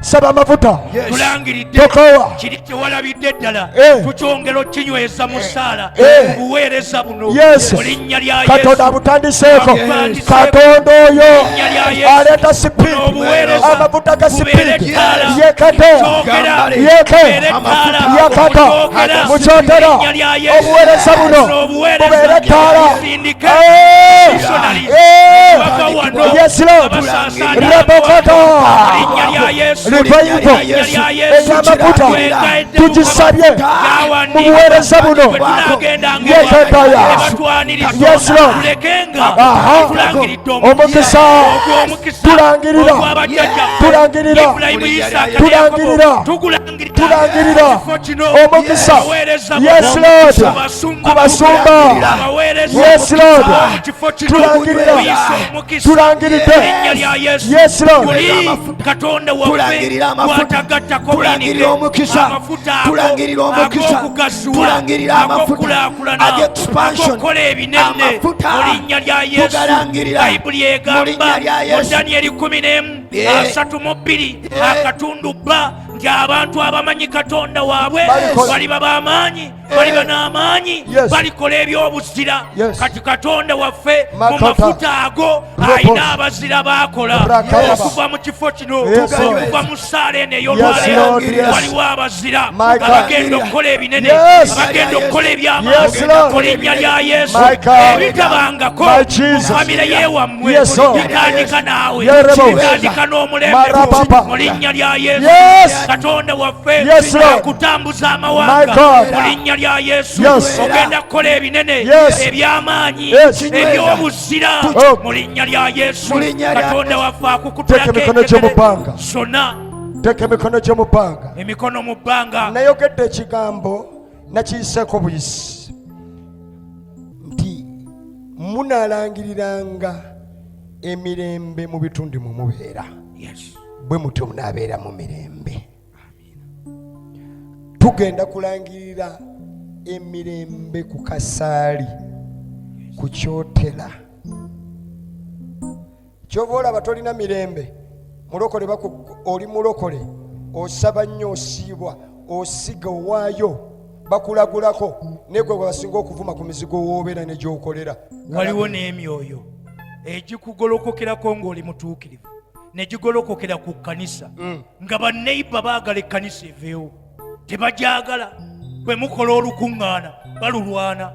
Saba amafuta. Tulangiridde Tokowa. kiri kyewalabidde ddala. Eh. Tukyongera okinyweza mu ssaala Eh. buweereza buno Yes. mu linnya lya Katonda Yesu. abutandiseeko. Abutandiseeko. Katonda oyo Linnya lya Yesu. aleeta sipiidi, Obuweereza amafuta ga bubeere sipiidi. ettaala. Yekate. Kyogera. Yeke. Bubeere ettaala. Yakata. Mukyogera. Mukyotera. Linnya lya Yesu. Obuweereza buno Buno obuweereza. bubeere ettaala. Busindike. Eh. Missionaries. Eh. Bava wano. Yes, Lord. Abasaasaana Rebokota. Linnya lya Yesu. Revival Linnya lya Yesu. ey'amafuta Twegaidde tugisabye Mukama. mu buweereza buno. Bwe tunaagendanga Yekataya. ne batwaniriza. Yes, Lord. Tulekenga Aha. tulangiridde Omukisa. Ogw'omukisa. Tulangirira. Ogw'abajjajjaffe. Tulangirira. Ibulayimu, Isaaka ne Tulangirira. Yakobo. Tugulangirira. Tulangirira. Ekifo kino. Omukisa. Abaweereza Yes, buno. Lord. Ku basumba Ku basumba. Abaweereza Yes, Lord. mu kifo kino. Tulangirira. Tuyise omukisa. Tulangiridde. Mu linnya lya Yesu. Yes, Lord. Tuli Katonda waffe Tulangirira amafuta. gw'atagattako Tulangirira buyinike. omukisa. Amafuta ago Tulangirira omukisa. ag'okugasuwa, Tulangirira amafuta. ag'okukulaakulana, Ag'expansion. ag'okukola ebinene Amafuta. mu linnya lya Yesu. Tugalangirira. Bayibuli Mu egamba linnya lya mu Yesu. Danyeri 11 Yeah. 32 akatundu bba nti abantu abamanyi Katonda waabwe Balikola. baliba b'amaanyi, baliba n'amaanyi, Yes. balikola eby'obuzira. Yes. Kati Katonda waffe mu Makata. mafuta ago Ropos. alina abazira baakola Rakaba. okuva mu kifo kino, Yes, Lord. okuva mu ssaala eno Yes, ey'olwaleero. Lord, yes. Waliwo abazira My God. abagenda okukola ebinene, Yes. abagenda okukola Yes, eby'amaanyi Lord. mu linnya lya Yesu. My God. Ebitabangako My mu Jesus. famire y'ewammwe Yes, Lord. bitandika naawe, Yerebo. bitandika n'omulembe Marapapa. mu linnya lya Yesu. Yes. Katonda waffe Yes, Lord. akutambuza My amawanga God. mu linnya lya Yesu. Yes. Ogenda kukola ebinene, Yes. eby'amaanyi, Yes. eby'obuzira Oh. mu linnya lya Yesu. Mu linnya lya Katonda waffe akukutulako Teeka emikono gyo mu enjegere bbanga. zonna. Teeka emikono gyo mu bbanga. Emikono mu bbanga. Nayogedde ekigambo nakiyiseeko buyisi nti munaalangiriranga emirembe mu bitundu mwe mubeera. Yes. Bwe mutyo munaabeera mu mirembe. Tugenda kulangirira emirembe ku Kasaali, ku Kyotera. Kyova olaba tolina mirembe. Mulokole oli mulokole, osaba nnyo, osiibwa, osiga, owaayo, bakulagulako, naye gwe basinga okuvuma ku mizigo woobeera ne gy'okolera. Waliwo n'emyoyo egikugolokokerako ng'oli mutuukirivu, ne gigolokokera ku kkanisa, nga banneiba baagala ekkanisa eveewo, tebajagala. Bwe mukola olukuŋŋaana balulwana.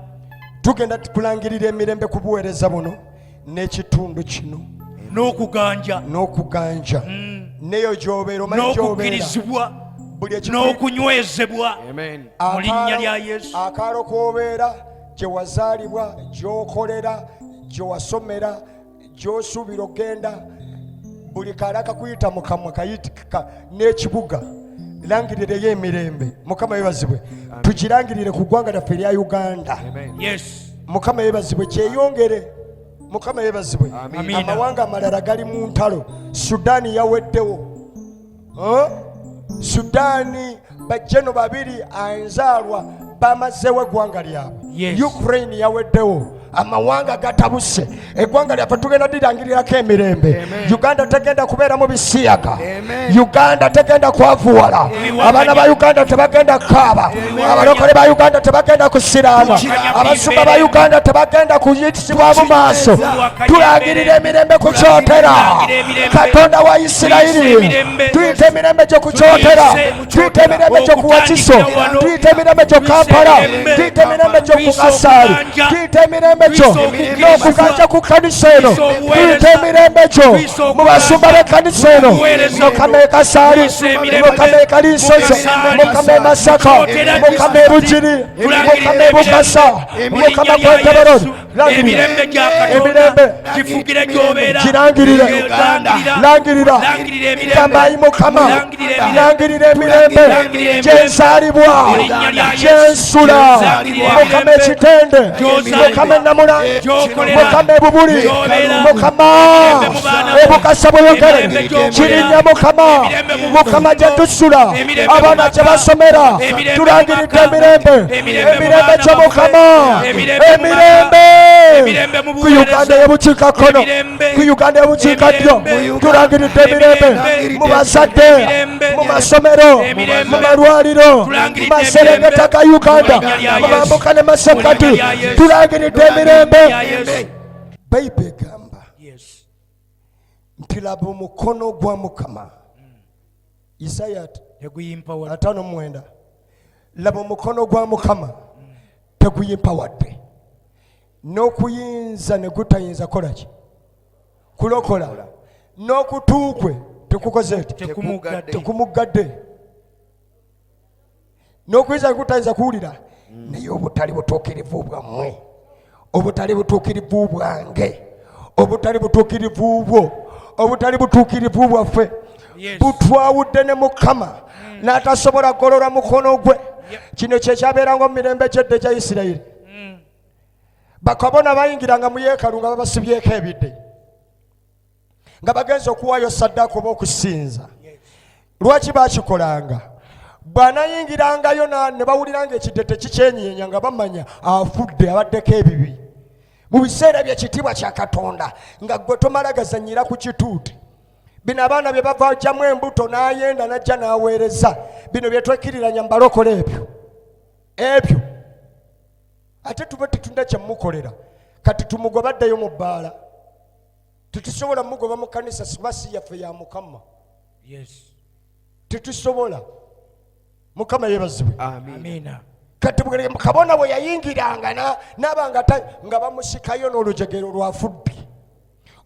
Tugenda kulangirira emirembe ku buweereza buno n'ekitundu kino. N'okuganja. N'okuganja neyo gy'obeera, omanyi gy'obeera. N'okukkirizibwa. Buli ekiku- N'okunywezebwa mu linnya lya Yesu. Akaalo k'obeera, gye wazaalibwa, gy'okolera, gye wasomera, gy'osuubira okgenda, buli kaala akakuyita mu kamwa kayitika n'ekibuga, langirireyo emirembe. Mukama yebazibwe. Tukirangirire ku ggwanga lyaffe erya Uganda. Yes. Mukama yebazibwe, kyeyongere. Mukama yebazibwe. Amiina. Amawanga amalala gali mu ntalo. Sudaani yaweddewo. Huh? Sudaani bajeno babiri anzaalwa bamazeewo eggwanga lyabwe. Yes. Ukraine yaweddewo. Amawanga gatabuse. Eggwanga lyaffe tugenda lirangirirako emirembe. Uganda tegenda kubeeramu bisiyaga. Uganda tegenda kwavuwala. Abaana ba Uganda tebagenda kukaaba. Abalokole ba Uganda tebagenda kusiraana. Abasumba ba Uganda tebagenda kuyitisibwamu maaso. Tulangirira emirembe ku Kyotera. Katonda wa Isirayiri, tuyita emirembe gyo ku Kyotera, tuyita emirembe gyo ku Wakiso, tuyita emirembe gyo Kampala, tuyita emirembe gyo ku Kasaali, tuyita emirembe gyo n'okuganja ku kkanisa eno, tuyita emirembe gyo mu basumba b'ekkanisa eno, Mukama e Kasaali, Mukama e Kaliisozo, Mukama e Masaka, Mukama e Bugiri, Mukama e Bukasa, Mukama Kwenteberoni. Emirembe gya Katonda Emirembe. gifugire gy'obeera. Girangirire. Langirira. Langirira. Langirira emirembe. Gambayi Mukama. Langirira emirembe. Langirira emirembe Langirira emirembe. gyenzaalibwa, Mu linnya lya Yesu. gyensula, Langirira Mukama emirembe. ekitende, Gy'ozaalibwa. Mukama Namulanga, Mukama ebubuli, Mukama ebukasa bweyogere kirinnya, Mukama, Mukama gye tusula, abaana gye basomera, tulangiridde emirembe, emirembe gye Mukama, emirembe ku Uganda y'ebukiikakkono, ku Uganda y'ebukiikaddyo, tulangiridde emirembe mu bazadde, mu masomero, mu malwaliro, mu maserengeta ga Uganda, mu mambuka ne masekkati, tulangiridde emirembe. Bayibuli egamba nti laba omukono gwa Mukama, Isaya 59, laba omukono gwa Mukama teguyimpawadde, n'okuyinza ne gutayinza kolaki kulokola, n'okutu kwe tekukoze tekumuggadde, n'okuyinza ne gutayinza kuwulira. Naye obutali butuukirivu bwammwe, obutali butuukirivu bwange, obutali butuukirivu bwo, obutali butuukirivu bwaffe butwawudde ne Mukama, n'atasobola kugolola mukono gwe. Kino kyekyabeeranga mu mirembe gyedda egya Isirayiri. Bakabona bayingiranga mu yeekalu nga babasibyeko ebidde, nga bagenza okuwaayo saddaaka oba okusinza. Lwaki bakikolanga? Bw'anayingirangayo ne bawulira nga ekidde tekikyenyeenya, nga bamanya afudde, abaddeko ebibi. Mu biseera by'ekitiibwa kya Katonda, nga ggwe tomala gazannyira ku kituuti. Bino abaana bye bavajjamu embuto n'ayenda n'ajja n'aweereza, bino bye twekkiriranya mu balokole, ebyo ebyo ate tuba tetulina kyemukolera. Kati tumugoba addayo mu bbaala? Tetusobola mugoba mu kanisa, kuba si yaffe, ya Mukama. Tetusobola. Mukama yebazibwe. Amiina. Kati kabona bwe yayingiranga naba nga bamusikayo n'olujegero lwafudde,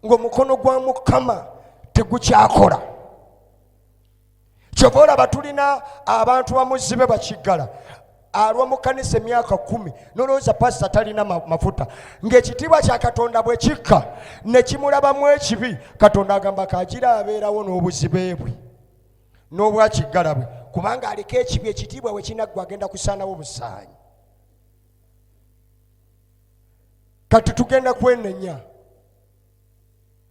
ng'omukono gwa Mukama tegukyakola. Kyova olaba tulina abantu bamuzibe bakiggala, alwa mu kanisa emyaka 10, nolowooza pasita talina mafuta. Ng'ekitiibwa kya Katonda bwe kikka ne kimulabamu ekibi, Katonda agamba kagira abeerawo n'obuzibe bwe n'obwakiggala bwe, kubanga aliko ekibi. Ekitiibwa we kinaggwa agenda kusaanawo busaanyi. Kati tugenda kwenenya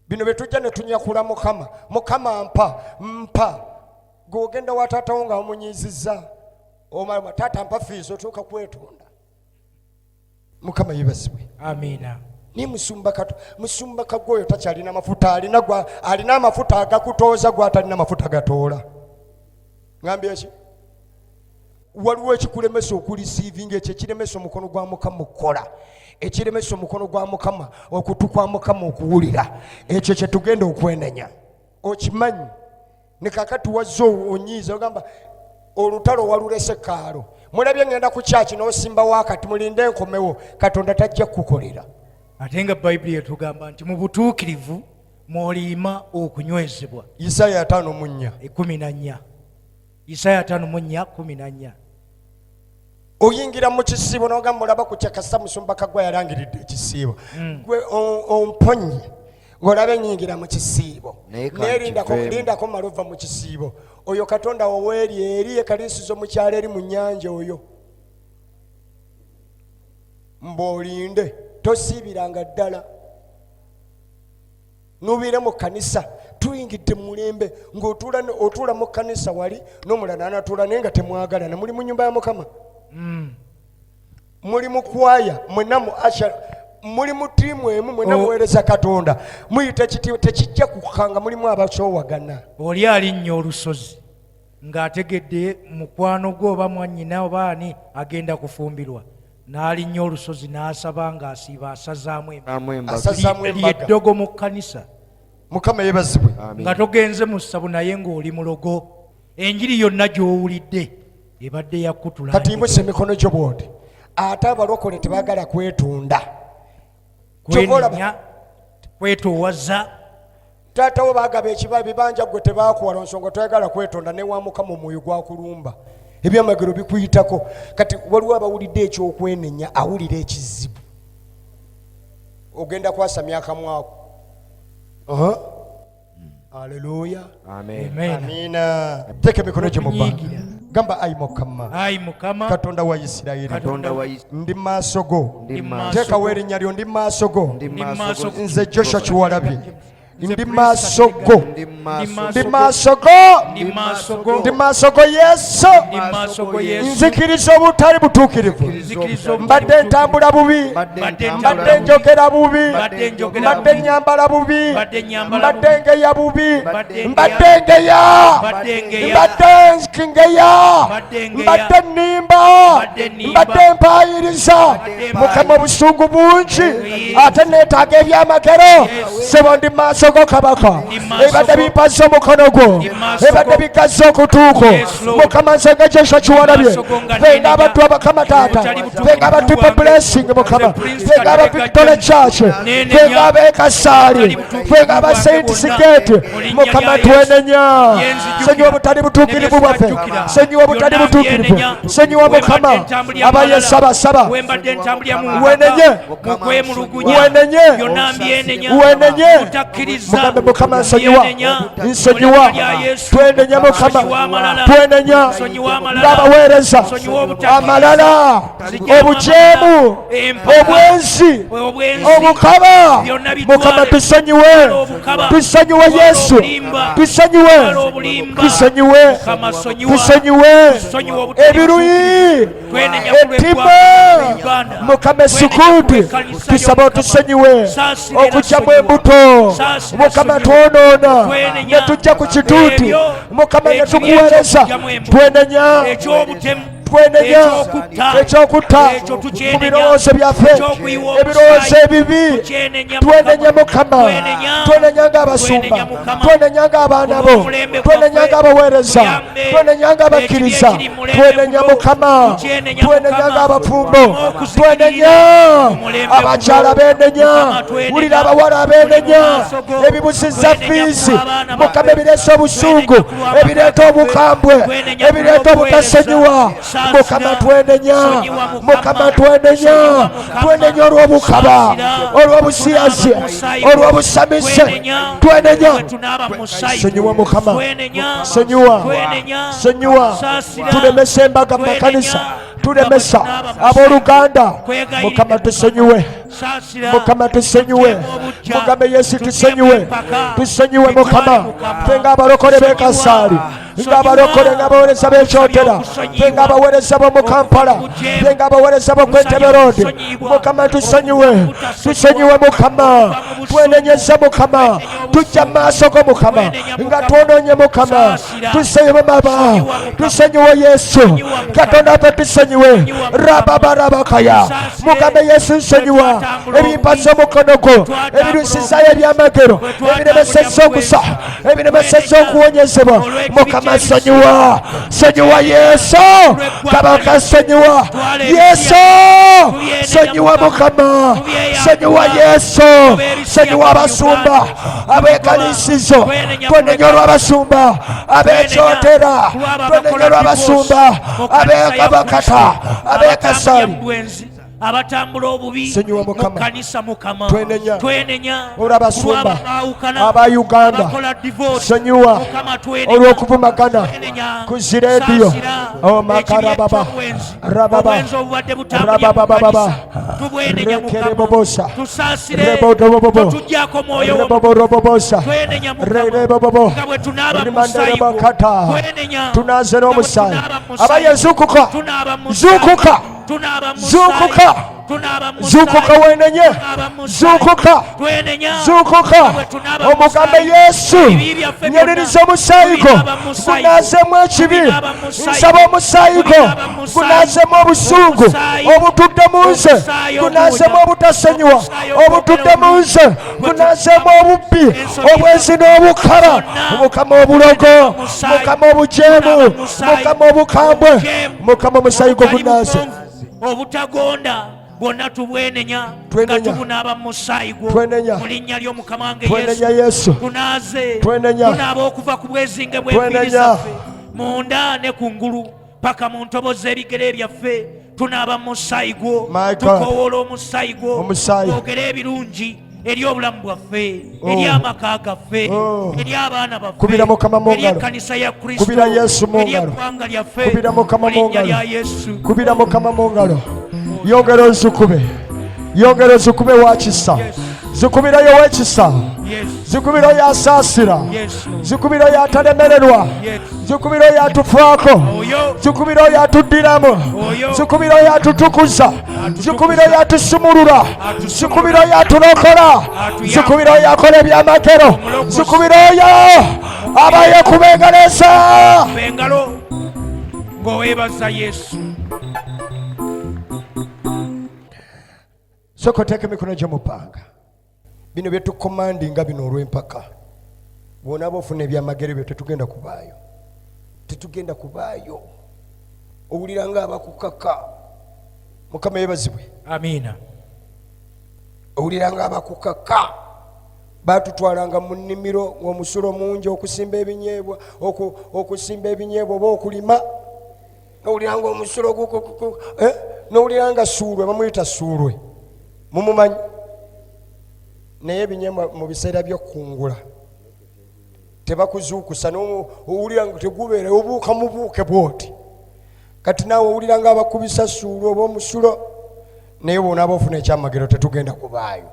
bino bye tujja ne tunyakula Mukama. Mukama mpa, mpa. Gweogenda wa taatawo nga omunyiizizza, omala taata mpa fees, otuuka kwetonda. Mukama yebazibwe. Amiina. Naye musumba kato, musumba kagwa oyo takyalina mafuta. Alina gwa alina amafuta agakutooza, gwatalina mafuta gatoola. Ngambye eki? Waliwo ekikulemesa okureceivinga, ekyo ekiremesa omukono gwa Mukama okukola, ekiremesa omukono gwa Mukama, okutu kwa Mukama okuwulira. Ekyo kyetugenda okwenenya. Okimanyi ne kakati wazze onyiiza, ogamba olutalo walulese kaalo. Mulabye ngenda ku kyaki n'osimbawo akati, mulinde enkomewo. Katonda tajja kukukolera. Ate nga Bayibuli etugamba nti mu butuukirivu mw'oliima okunywezebwa. Isaya 54. 14, Isaya 54:14. Oyingira mu kisiibo n'ogamba olaba ku kyakasa musumba Kagwa yalangiridde ekisiibo. Gwe omponye ng'olaba enyingira mu kisiibo, Naye naye lindako, kankiveemu. Lindako mala ova mu kisiibo. Oyo Katonda woweeri eri ekalisizo mu kyalo eri mu nnyanja oyo mbw'olinde. Tosiibiranga ddala nubiire mu kanisa. Tuyingidde mu mulembe ng'otuula otuula mu kanisa wali n'omulala anatuula, naye nga temwagalana. Muli mu nyumba ya Mukama, muli mu kwaya mwenna, mu usher, muli mu ttiimu emu mwenna. Oh. Muweereza Katonda, muyita ekitiibwa tekijja kukkanga, mulimu abasoowagana. Oli alinnya olusozi ng'ategedde mukwano gwe oba mwannyina oba ani agenda kufumbirwa, n'alinnya olusozi n'asaba ng'asiiba asazaamu Amu embaga. Asazaamu embaga. Eddogo mu kkanisa. Mukama yeebazibwe. Nga togenze mu ssabo, naye ng'oli mulogo. Enjiri yonna gy'owulidde ebadde yakutula. Kati yimusa emikono gyo bwoti. Ate abalokole tebaagala kwetunda. Kyova olaba kwenenya, kwetoowaza. Taata wo baagaba ekiba ebibanja, gwe tebakuwa lwansonga toyagala kwetonda. Newa Mukama omwoyo gwakulumba, ebyamagero bikuyitako. Kati waliwo abawulidde ekyokwenenya, awulira ekizibu, ogenda kwasamya akamwako. Aleluya. Amen. Amen. Amiina. Teeka emikono gyo mu bbanga. Okunyiigira. Gamba, ayi Mukama, Ayi Mukama, Katonda wa Isirayiri, Katonda wa Isirayiri, ndi maaso go. Ndi maaso Teekawo erinnya lyo, ndi maaso go. Ndi Ndi maaso maaso go. go. Nze Joshua Kiwalabye, Nze ndi Prisca maaso go. Ndi maaso Ndi go. maaso go. Ndi maaso go. Ndi maaso go, Yesu. Ndi maaso go, Yesu. Nzikiriza obutali butuukirivu. Nzikiriza obutali Mbadde ntambula bubi. Mbadde Mbadde ntambula Mbadde bubi. njogera bubi. Mbadde njogera Mbadde bubi. nyambala bubi. Mbadde nyambala Mbadde bubi. ngeya bubi. Mbadde Mbadde ngeya. Mbadde ngeya. Mbadde ngeya. Mbadde ngeya. Mbadde nnimba. Mbadde nnimba. Mbadde mpaayiriza. Mbadde Mukama, obusungu bungi, Yes. ate neetaaga ebyamagero. Sebo, ndi maaso go, kabaka. Ndi maaso Ebibadde go. bimpaza omukono gwo, Ndi maaso ebibadde go. bigazza okutuuko. Yes, Lord. Mukama, nze nga Joshua Kiwalabye, Maaso go nga ffe nga nenenya. abantu abakama, taata, Obutali butuukirivu ffe nga aba Triple bwange. Blessing, Mukama, Nze Prince ffe nga aba Kateregga Victory James. Church, Nenenya. ffe nga ab'Ekasaali, Obutali butuukirivu ffe nga aba bwange Saint bwonna. Sigeti, Mu linnya Mukama, lya Yesu. twenenya. Yenzijukira. Sonyiwa obutali butuukirivu bwaffe. Nebye Sonyiwa obutali Byonna butuukirivu. mbyenenya. Sonyiwa, Wembadde Mukama. ntambulira Abaye amalala. sabasaba. Wembadde ntambulira mu Wenenye. mu kwemulugunya. Wenenye. Byonna mbyenenya. Wenenye. Butakkiriza. Mugambe, Mukama, nsonyiwa. Mbyenenya. Nsonyiwa. Mu linnya lya Yesu. Twenenya, Mukama. Nsonyiwa amalala. Twenenya Nsonyiwa amalala. ng'abaweereza. Nsonyiwa obutakkiriza. Amalala, Nzijjamu obujeemu, amalala. Empaka. obwenzi, Obwenzi. obukaba. Byonna bitwale. Mukama, tusonyiwe. Twala obukaba. Tusonyiwe, Twala Yesu. obulimba. Tusonyiwe. Twala obulimba. Tusonyiwe. Mukama, sonyiwa. Tusonyiwe. Tusonyiwe obutali Ebiruyi, Twenenya ku ettima, lw'eggwanga Uganda. Mukama, Twenenya ku esikuudi, lw'ekkanisa tusaba yo, otusonyiwe. Mukama. Saasira era Okugyamu sonyiwa. embuto, Saasira, Mukama, sonyiwa. twonoona Twenenya. ne tujja ku kituuti, Ebyo, Mukama, ne ekibi tukuweereza. eky'okugyamu embuto. Twenenya. Eky'obutemu. Twenenya. Ekyokutta. Ekyokutta Ekyo mu tukyenenya. birowoozo byaffe, Ekyokuyiwa ebirowoozo omusaayi. ebibi. Tukyenenya, Twenenya, Mukama. Twenenya. Twenenya ng'abasumba. Twenenya, Mukama. Twenenya ng'abaana bo. Olw'omulembe Twenenya gwaffe. ng'abaweereza. Tuyambe. Twenenya ng'abakkiriza. Ekibi ekiri mu mulembe Twenenya, guno. Mukama. Tukyenenya, Twenenya Mukama. ng'abafumbo. Okusikirira Twenenya. mu mulembe Abakyala guno. benenya. Mukama, twenenya. Wulira abawala abenenya. Tuli mu maaso go. Ebibusiza Twenenya fiizi, ku lw'abaana Mukama, baffe. ebireeta obusungu, Twenenya ku lw'abaana ebireeta baffe. obukambwe, Twenenya ku ebireeta lw'obuweereza. obutasonyiwa. Saasira. Mukama, twenenya. Sonyiwa, Mukama. Mukama, twenenya. Sonyiwa, Mukama. Twenenya olw'obukaba, Saasira. olw'obusiyazi, Tunaaba mu musaayi gwo. olw'obusamise. Twenenya. Twenenya. Bwe tunaaba mu musaayi gwo. Sonyiwa, Mukama. Twenenya. Sonyiwa. Twenenya. Sonyiwa. Saasira. Tulemesa embaga mu Twenenya. makanisa, tulemesa Nga bwe tunaaba mu musaayi abooluganda. gwo. Kwegayirira, Mukama, tusonyiwe. Saasira. Mukama, tusonyiwe. Tugyemu obuggya. Mugambe Yesu, Tugyemu tusonyiwe. empaka. Tusonyiwe, Bitwale, Mukama. Mukama. Ffe ng'abalokole Sonyiwa. b'Ekasaali, Sonyiwa. ng'abalokole, ng'abaweereza b'Ekyotera, ffe ng'abaweereza b'omu Kampala, ffe ng'abaweereza b'oku Entebbe Road, Mukama, tusonyiwe. Tusonyiwe, Mukama. Twenenyeza, Mukama. Tujja mu maaso go, Mukama, nga twonoonye. Mukama, tusonyiwe. Maba tusonyiwe, Yesu Katonda waffe, tusonyiwe. Rababarabakaya. Mugambe Yesu, nsonyiwa ebimpaza omukono gwo, ebirusizayo ebyamagero, ebiremesezza okusa, ebiremesezza okuwonyezebwa. Mukama, sonyiwa, sonyiwa, Yesu Kabaka, sonyiwa, Yesu, sonyiwa, Mukama, sonyiwa, Yesu, sonyiwa abasumba abekalisizo. Twenenya olw'abasumba abekyotera. Twenenya olw'abasumba abekabakata, abekasali. Bwenzi, abatambula obubi Sonyiwa, mu Mukama. kanisa, Mukama. Twenenya. Twenenya Olw'abasumba kulw'abaawukana, aba Uganda. abakola divorce. Sonyiwa Mukama, twenenya. olw'okuvumagana Twenenya. ku zirediyo. Saasira. Omakarababa. Ekibi eky'obwenzi, Rababa. obwenzi obubadde butambulira mu Rababababa. kanisa, tubwenenya, Mukama. Rekerebobosa. Tusaasire. Rebodobobobo. Totuggyako mwoyo wo. Reboborobobosa. Twenenya, Mukama. Rerebobobo. Nga bwe tunaaba mu musaayi gwo. Rimanderebakata. Twenenya. Tunaze Nga bwe n'omusaayi. tunaaba mu musaayi Abaye, zuukuka. Tunaaba mu musaayi. Zuukuka. Tunaaba mu musaayi. Zuukuka. Tunaaba mu Zuukuka, musaayi. wenenye. Tunaaba mu musaayi. Zuukuka. Twenenya. Zuukuka. Nga bwe tunaaba mu Omugambe musaayi. Yesu, Ebibi byaffe byonna. nyeririza omusaayi gwo Tunaaba mu musaayi gwo. gunaazemu ekibi. Tunaaba mu musaayi Nsaba omusaayi gwo Tunaaba mu musaayi. gunaazemu obusungu Omusaayi. obutudde mu nze, Omusaayi gunaazemu oguwonya. obutasonyiwa Omusaayi ogwogera obutudde mu obulungi. nze, gunaazemu obubbi, Ensobi obwenzi n'obukaba. Zonna. Mukama, obulogo. Musaayi. Mukama, obujeemu. Tunaaba mu musaayi. Mukama, obukambwe. Obujeemu. Mukama, omusaayi gwo Obutali gunaaze. bugonvu, obutagonda, bwonna tubwenenya nga Twenenya. tubunaaba mu musaayi gwo. Twenenya. Mu linnya ly'Omukama wange Twenenya, Yesu. Yesu. Tunaaze. Twenenya. Tunaaba okuva ku bwezinge bw'enviiri Twenenya. zaffe munda ne ku ngulu paka mu ntobo z'ebigere byaffe. Tunaaba mu musaayi gwo. My God. Tukowoola omusaayi gwo. Omusaayi. Twogere ebirungi. Eri obulamu bwaffe, Oh. eri amaka gaffe, Oh. eri abaana baffe, Kubira Mukama mu eri ngalo. ekkanisa ya Kristo, Kubira Yesu mu eri ngalo. eggwanga lyaffe, Kubira Mukama mu mu linnya ngalo. lya Yesu. Kubira Mukama mu ngalo. Yongera ozikube, yongera ozikube wakisa. Yes. Zikubirayo wekisa. Yes. Zikubirayo asaasira. Yes, Lord. Zikubirayo atalemererwa. Yes. Zikubirayo atufaako. Oyo. Zikubirayo atuddiramu. Oyo. Zikubirayo atutukuza. Zikubirayo atusumulula. Zikubirayo atulokola. Atuyamba. Zikubirayo akola ebyamagero. Omulokozi. Zikubirayo abayekuba engalo eza. Kuba engalo ng'oweebaza Yesu. Sooka oteeka emikono gyo mu bbanga. Bino bye tukomandinga bino olw'empaka, bw'onaaba ofuna ebyamagero byo tetugenda kubaayo, tetugenda kubaayo. Owulira nga abakukaka. Mukama yeebazibwe. Amiina. Owulira nga abakukaka. Baatutwalanga mu nnimiro ng'omusulo mungi okusimba ebinyeebwa, okusimba ebinyeebwa oba okulima. Nowulira nga omusulo nowulira nga Suulwe, bamuyita Suulwe, mumumanyi. Naye ebinyeebwa mu biseera by'okukungula tebakuzuukusa, owulira nga tegubeera, obuuka mubuuke bw'oti. Kati naawe owulira nga abakubisa Suulwe oba omusulo, naye bw'onaaba ofuna ekyamagero tetugenda kubaayo.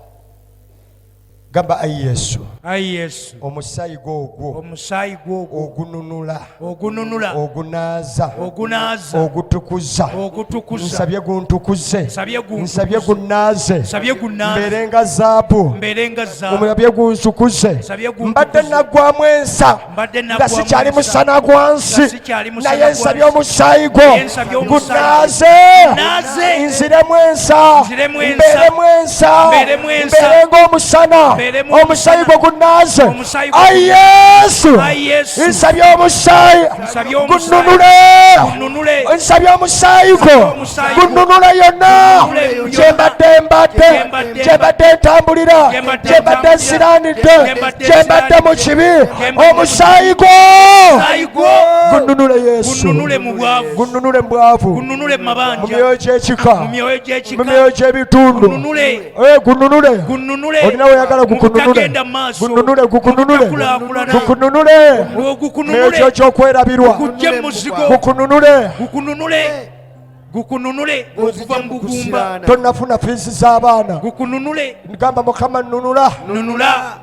Gamba, ayi Yesu. Ayi Yesu. Omusaayi gwo ogwo. Omusaayi gwo ogwo. Ogununula. Ogununula. Ogunaaza. Ogunaaza. Ogutukuza. Ogutukuza. Nsabye guntukuze. Nsabye guntukuze. Nsabye gunnaaze. Nsabye gunnaaze. Mbeere nga zaabu. Mbeere nga zaabu. Nsabye guntukuze. Nsabye guntukuze. Mbadde naggwamu ensa. Mbadde Nga naggwamu sikyali ensa. musana gwa nsi. Nga sikyali musana Naye gwa nsabye nsi. omusaayi gwo. Naye nsabye omusaayi. Gunnaaze. Gunnaaze. Nziremu ensa. Nziremu ensa. Mbeeremu ensa. Mbeeremu ensa. Mbeere ng'omusana. Mbeeremu Omusaayi gwo gunnaaze. Omusaayi gwo Ayi Yesu. Ayi Yesu. Nsabye omusaayi. Nsabye omusaayi. Gunnunule. Gunnunule. Nsabye omusaayi gwo. Omusaayi gwo. Gunnunule yonna. Gunnunule yonna. Kye mbadde mbadde. Kye mbadde Kye mbadde ntambulira. Kye mbadde Kye mbadde ntambulira. nsiranidde. Kye mbadde Kye mbadde mu kibi. Kye mbadde mu Omusaayi gwo. Omusaayi gwo. Gunnunule Yesu. Gunnunule mu bwavu. Gunnunule mu bwavu. Gunnunule mu Mu mabanja. myoyo gy'ekika. Mu myoyo gy'ekika. Mu myoyo gy'ebitundu. Gunnunule. Gunnunule. Gunnunule. Olina weyagala Mu gukununule. butagenda mu maaso. Gunnunule, gukununule. Mu butakulaakulana. Gukununule. Gukununule. N'ekyo ky'okwerabirwa. Gujje mu muzigo. Gukununule. Gukununule. Gukununule okuva mu bugumba. Tonnafuna fiizi z'abaana. Gukununule. Gamba Mukama nnunula. Nunula.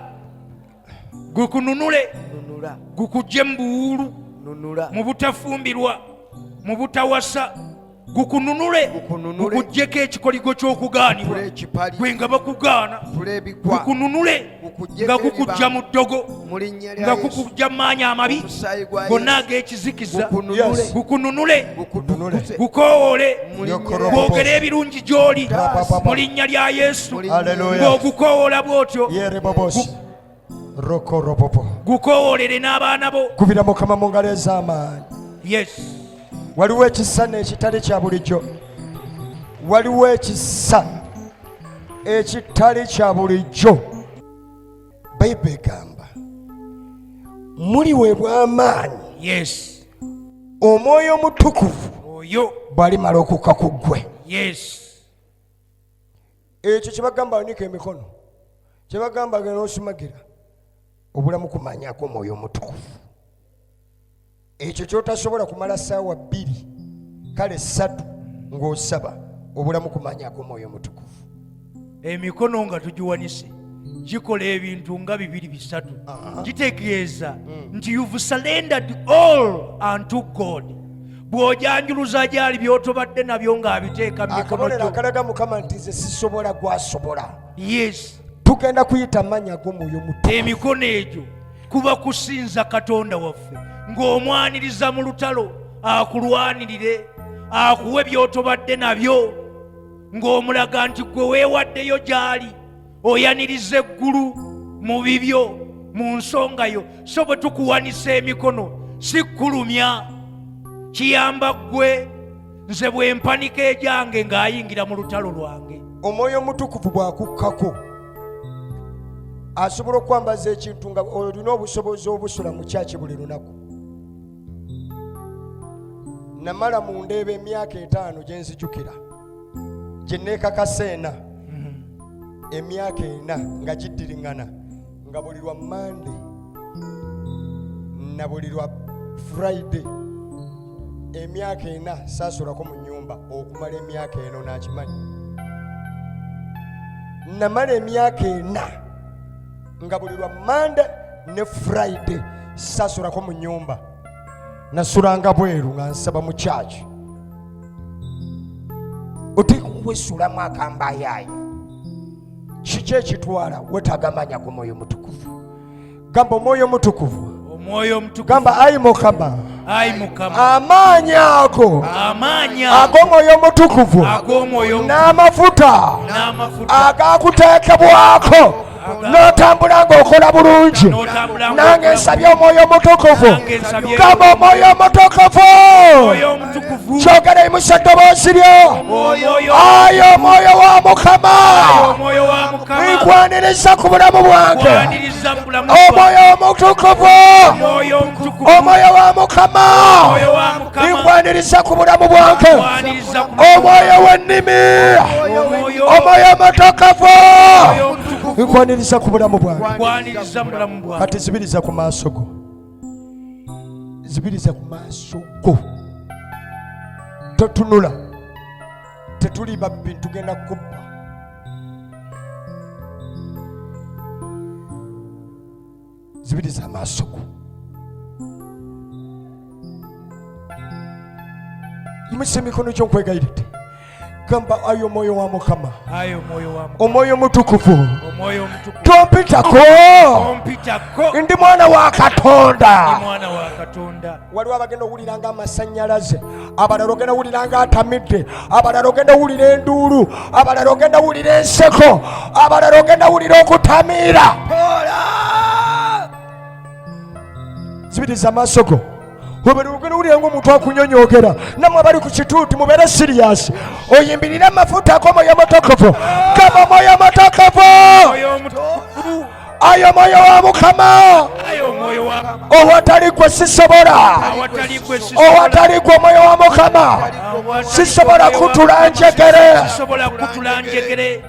Gukununule. Nunula. Gukujje mu buwuulu. Nunula. Mu butafumbirwa. Mu butawasa. Gukununule. Gukununule. Gukuggyeko ekikoligo ky'okugaanibwa. Tule ekipali. Gwe nga bakugaana. Tule ebikwa. Gukununule. Gukuggyeko Nga kukujja ebibamba. mu ddogo. Mu linnya lya Nga Yesu. kukujja mu maanyi amabi. Omusaayi gwa Gonna Yesu. ag'ekizikiza. Gukununule. Yes. Gukununule. Gukutukuze. Gukowoole. Mu linnya Yokoro. lya Yesu. Gwogere ebirungi gy'oli. Rapapapa. Mu linnya lya Yesu. Mu linnya lya Hallelujah. Ng'ogukoowoola bw'otyo. Yerebobosi. Rokorobobo. Gukowoolere n'abaana bo. Kubira Mukama mu ngalo ez'amaanyi. Yes. Waliwo ekisa n'ekitali kya bulijjo. Waliwo ekisa ekitali kya bulijjo. Bayibuli egamba muliweebwa amaanyi. Yes. Omwoyo Omutukuvu Oyo. bw'alimala okukka ku ggwe. Yes. Ekyo kye bagamba wanika emikono, kye bagamba genda osumagira, obulamu kumanyako Omwoyo Omutukuvu. Ekyo ky'otasobola kumala ssaawa 2 kale 3 ng'osaba, obulamu kumanyako Omwoyo Omutukuvu. Emikono nga tugiwanise gikola ebintu nga 2 3. Gitegeeza nti you've surrendered all unto God. Bw'ojanjuluza gy'ali by'otobadde nabyo ng'abiteeka mu mikono Akabonero gyo. akalaga Mukama nti nze sisobola gwasobola. Yes. Tugenda kuyita amannya ag'Omwoyo Omutukuvu. Emikono egyo kuba kusinza Katonda waffe ng'omwaniriza mu lutalo akulwanirire, akuwe by'otobadde nabyo, ng'omulaga nti gwe weewaddeyo gy'ali, oyaniriza eggulu mu bibyo, mu nsonga yo. So bwe tukuwanisa emikono si kkulumya, kiyamba ggwe. Nze bwe mpanika egyange ng'ayingira mu lutalo lwange. Omwoyo Omutukuvu bw'akukkako asobola okwambaza ekintu nga olina obusobozi obusula mu kyaki buli lunaku. Namala mu ndeeba emyaka 5 gye nzijukira, gye neekakasa 4. Emyaka ena nga giddiriŋŋana, nga buli lwa Mande na buli lwa Friday, emyaka ena saasulako mu nnyumba okumala emyaka eno. Nakimanyi namala emyaka ena nga buli lwa Mande ne Friday saasulako mu nnyumba, nasulanga bweru nga nsaba mu kyaki. Oteeka okwesulamu akambayaayo. Kiki ekitwala? Wetaaga amaanyi ag'omwoyo omutukuvu. Gamba omwoyo omutukuvu. Omwoyo omutukuvu. Gamba ayi Mukama. Ayi Mukama. Amaanyi ago. Amaanyi ago. Ag'omwoyo omutukuvu. Ag'omwoyo omutukuvu. N'amafuta. N'amafuta. Agakuteekebwako. N'otambula ng'okola bulungi. Nange nsabye omwoyo omutukuvu. Gamba omwoyo omutukuvu. Kyogera imusa eddoboozi lyo. Ayi omwoyo wa Mukama, nkwaniriza ku bulamu bwange. Omwoyo omutukuvu, omwoyo wa Mukama, nkwaniriza ku bulamu bwange. Omwoyo w'ennimi, omwoyo omutukuvu, nkwaniriza ku bulamu bwange. Kati zibiriza ku maaso go, zibiriza ku maaso go, totunula. Tetuli babbi, tugenda kubba. Zibiriza amaaso go, yimusa emikono gyo, nkwegayiridde. Gamba ayo omwoyo wa Mukama, omwoyo omutukuvu, tompitako, ndi mwana wa Katonda. Waliwo abagenda owulira nga amasannyalaze, abalala ogenda owulira nga atamidde, abalala ogenda owulira enduulu, abalala ogenda owulira enseko, abalala ogenda owulira okutamiira. Zibiriza amaaso go, obere ogenda owulira ngaomuntu akunyonyogera. Namwe abali ku kituuti mubeere siriyasi, oyimbirire amafuta ag'omwoyo omutukuvu. Gamba omwoyo omutukuvu, ayo omwoyo wa Mukama, owatali gwe sisobola, owatali gwe omwoyo wa Mukama sisobola kutula njegere.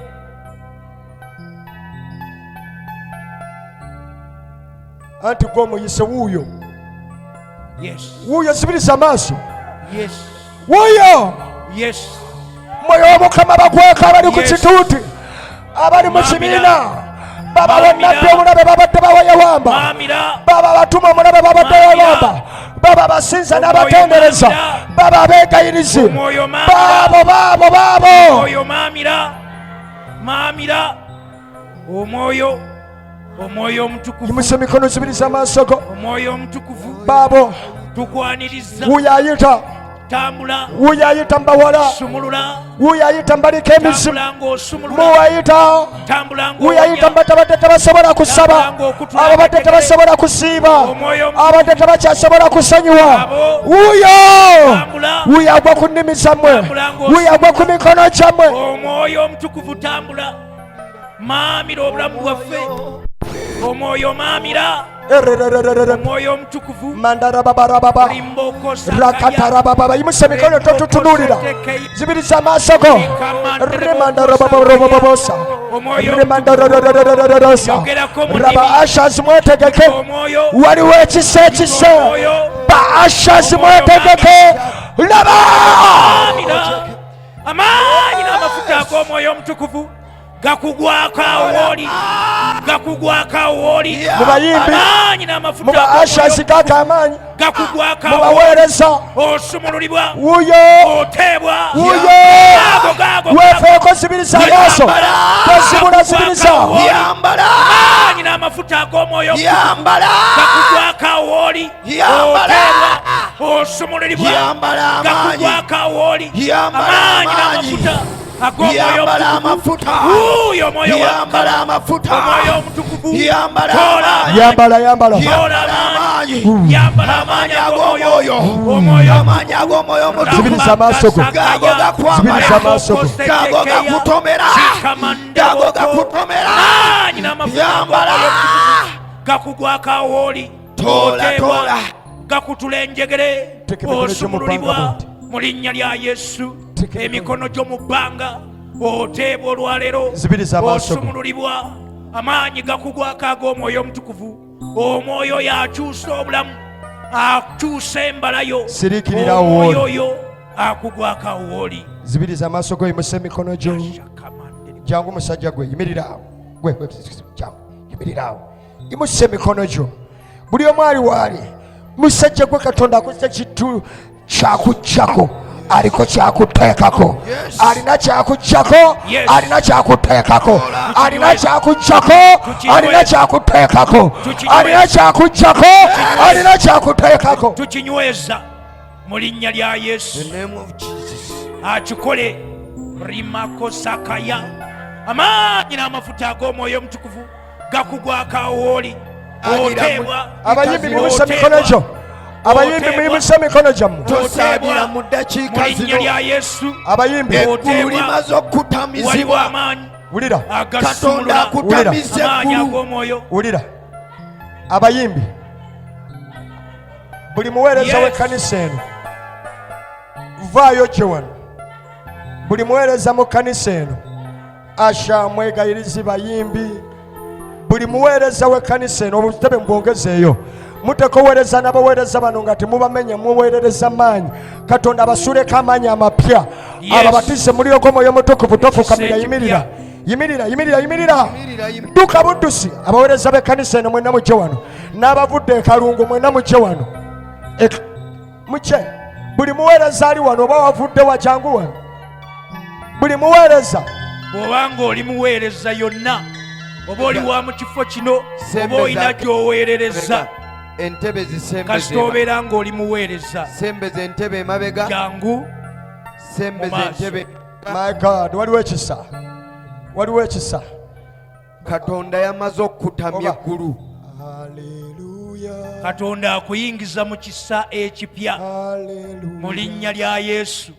Anti gwe omuyise wuuyo, wuuyo, sibiriza amaaso, wuuyo mwoyo wa Mukama. Bakweka abali ku kituuti, abali mu kibiina, baba bannabbi omulabe babadde bawayawamba, baba abatuma omulabe babadde wawamba, baba abasinza n'abatendereza, baba abeegayirizi, baabo baabo baabo. Omwoyo, omwoyo omutukuvu. Yimusa emikono, zibiriza amaaso go. Omwoyo omutukuvu. Baabo. Tukwaniriza. Wuyo ayita. Tambula. Wuyo ayita mbawala. Sumulula. Wuyo ayita mbaliko emizimu. Tambula ng'osumulula. Muwayita. Tambula Wuyo ayita mbatabadde tebasobola kusaba, ababadde tebasobola kusiiba, abadde tebakyasobola kusonyiwa. Wuyo, wuyo agwa ku nnimi zammwe, wuyo agwa ku mikono gyammwe. Omwoyo omutukuvu, tambula, maamira obulamu bwaffe. Omwoyo maamira, omwoyo omutukuvu. Mandarababarababa rakatarabababa. Yimusa emikono, totutunuulira, zibiriza amaaso go. Remandarababarobabosa remandarararararasa. Raba ashas, mwetegeke, waliwo ekisa, ekisa. Ba ashas, mwetegeke, laba amaanyi n'amafuta ag'omwoyo omutukuvu gakugwako awo wooli, gakugwako awo wooli. Mu bayimbi, amaanyi n'amafuta mu ba ashas gako amaanyi, gakugwako mu baweereza osumululibwa, wuyo oteebwa. Wuyo. Gago, gago. Wefeeko, zibiriza amaaso, tozibula, zibiriza. Yambala. Amaanyi n'amafuta ag'omwoyo Yambala. gakugwako awo wooli. Yambala. Oteebwa, osumululibwa. Yambala amaanyi. Gakugwako awo wooli. Yambala amaanyi amaanyi. n'amafuta ag'omwoyo Yambala omutukuvu. amafuta. Wuuyo omwoyo wa Yambala amafuta. omwoyo omutukuvu. Yambala Toola amaanyi. Yambala, yambala. Yambala amaanyi. Yambala amaanyi ag'omwoyo. Omwoyo. Amaanyi ag'omwoyo omutukuvu. Zibiriza amaaso go. Gago gakwambala. Zibiriza amaaso go. Gago gakutomera. Gago gakutomera. Amaanyi n'amafuta Yambala. gakugwako awo wooli. Toola, Oteebwa, toola. gakutula enjegere. Teeka emikono gyo mu bbanga Osumululibwa bw'oti. mu linnya lya Yesu. Teeka emikono gyo mu bbanga. Oteebwa olwaleero, Zibiriza amaaso go. osumululibwa, amaanyi gakugwako ag'Omwoyo Omutukuvu. Omwoyo oyo akyusa obulamu, akyusa embala yo. Siriikirira Omwoyo wooli. oyo akugwako awo wooli. Zibiriza amaaso go, yimusa emikono gyo. Jangu musajja gwe, yimirira awo. Gwe, gwe, jangu, yimirira awo, yimusa emikono gyo. Buli omu ali waali. Musajja gwe, Katonda akozesa kitu kyakujjako, aliko kyakuteekako, alina kyakujjako, alina kyakuteekako, alina kyakujjako, alina kyakuteekako, alina kyakujjako, alina kyakuteekako. Tukinyweza mu linnya lya Yesu. The name of Jesus. Akikole rimakosakaya. Amaanyi n'amafuta ag'Omwoyo Omutukuvu gakugwako awo wooli. Oteebwa. Abayimbi, muyimuse emikono gyo. Abayimbi, muyimuse emikono gyammwe. Tosaagira mu ddakiika Mu linnya zino. lya Yesu. Abayimbi, Eggulu Oteebwa. limaze Waliwo okutamizibwa. amaanyi wulira. Katonda agasumulula, akutamiza amaanyi eggulu. ag'omwoyo. Wulira abayimbi, buli muweereza w'ekkanisa eno vaayo gye wano. Buli muweereza mu kkanisa eno, asha, mwegayirizi, bayimbi, buli muweereza w'ekkanisa eno, obutebe mubwongezeeyo. Mutekoweereza n'abaweereza bano nga temubamenya, muweerereza maanyi. Katonda abasuuleko amaanyi amapya, ababatize muliro gw'Omwoyo Omutukuvu. Tofukamira, yimirira, yimirira, yimirira, yimirira, dduka buddusi. Abaweereza b'ekkanisa eno mwenna mujje wano, n'abavudde ekalungu mwenna mujje wano. Mujje, buli muweereza ali wano, oba wavudde wa, jangu wano, buli muweereza. Bw'oba ng'oli muweereza yonna, oba oli wa mu kifo kino, oba Sembeza. olina gy'oweerereza, Entebe zisembeze. Kasita obeera ng'oli muweereza, Sembeza entebe emabega. jangu Sembeza mu maaso. entebe. My God, waliwo ekisa, waliwo ekisa. Katonda yamaze okukutamya Oba. eggulu. Haleluya. Katonda akuyingiza mu kisa ekipya mu linnya lya Yesu,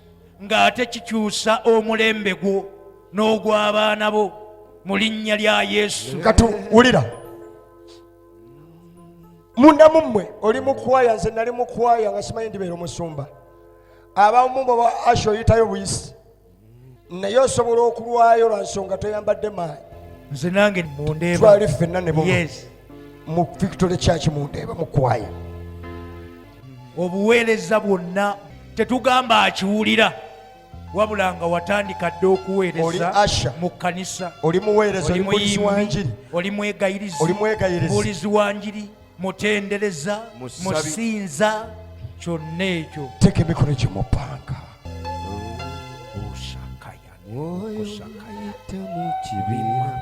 ng'ate kikyusa omulembe gwo n'ogw'abaana bo mu linnya lya Yesu. Kati wulira, munda mu mmwe oli mukwaya. Nze nali mukwaya nga simanyi ndibeera omusumba. Abamu baba asha, oyitayo buyisi, naye osobola okulwayo lwa nsonga toyambadde maanyi. Nze nange mundeeba. Twali ffenna ne bumu mu Victory Church mundeeba mukwaya. Obuweereza bwonna tetugamba akiwulira, wabula nga watandika dda okuweereza Oli usher. mu kkanisa, Oli muweereza, oli mubuulizi wa muyimbi, njiri, oli mwegayirizi, oli mwegayirizi, mubuulizi wa njiri, mutendereza, Musabi. musinza, kyonna ekyo. Teeka emikono gyo mu bbanga. Osakaya, osakaya,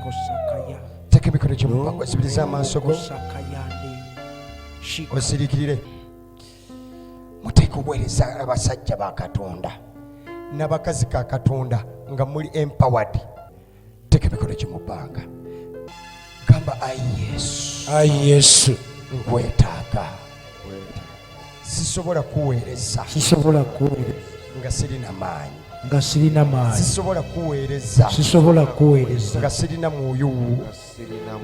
kosakaya, Teeka emikono gyo mu bbanga, osibirize amaaso go, osakayande shika. Osiriikirire. Muteeka obuweereza abasajja ba Katonda n'abakazi ka Katonda nga muli empowered. Teeka emikono gyo mu bbanga, gamba, "Ayi Yesu, Ayi Yesu, nkwetaaga. Sisobola kuweereza sisobola kuweereza nga sirina maanyi. nga sirina maanyi. Sisobola kuweereza Sisobola kuweereza nga sirina mwoyo wo.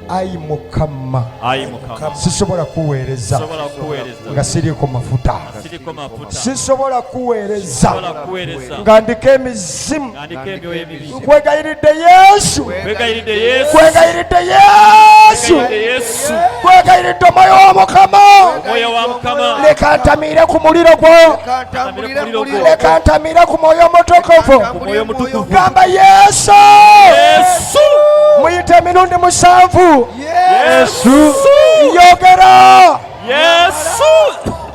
Ayi Mukama, Ayi Mukama, sisobola kuweereza sobola kuweereza nga siriiko mafuta. Siriko mafuta. Sisobola kuweereza Sobola kuweereza nga ndiko emizimu. Nga ndiko emyoyo emibi. Nkwegayiridde Yesu, Kwegayiridde Yesu, kwegayiridde Yesu, kwegayiridde Yesu, kwegayiridde omwoyo wa Mukama. Omwoyo wa Mukama. Leka ntamiire ku muliro gwo. Kantambulire muliro. Leka ntamiire ku mwoyo omutukuvu. Omwoyo Omutukuvu. Gamba Yesu. Yesu. Muyite emirundi 7. Yesu. Yogera. Yesu.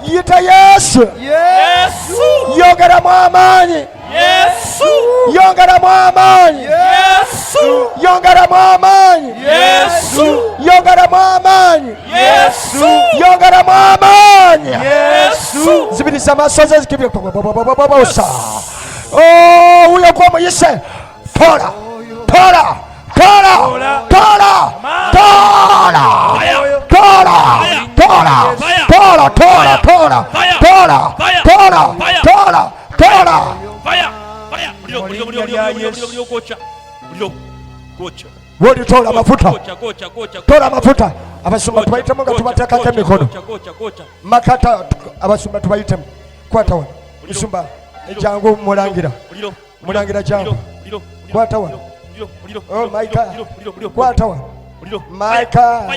Yita Yesu. Yesu. Yongeramu amaanyi. Yesu. Yongeramu amaanyi. Yesu. Yongeramu amaanyi. Yesu. Yongeramu amaanyi. Yesu. Yongeramu amaanyi. Yesu. Zibiriza amaaso ze zikibyosa. Wuyo gwomuyise, tola, tola, tola, tola, tola, tola, tola, tola, tola, tola, tola, tola, tola, tola. Fire! Fire! Muliro, muliro, muliro, muliro, muliro, muliro, muliro, gwokya. Muliro, gwokya. Woli tola amafuta. Gwokya, gwokya, gwokya. Tola amafuta. Abasumba tubayitemu nga tubateekako emikono. Gwokya, gwokya, gwokya. Makata, abasumba tubayitemu. Kwata wano, musumba, jangu mulangira. Muliro. Mulangira, jangu. Muliro, muliro. Kwata wano. Oh my God. Kwata wano. My God.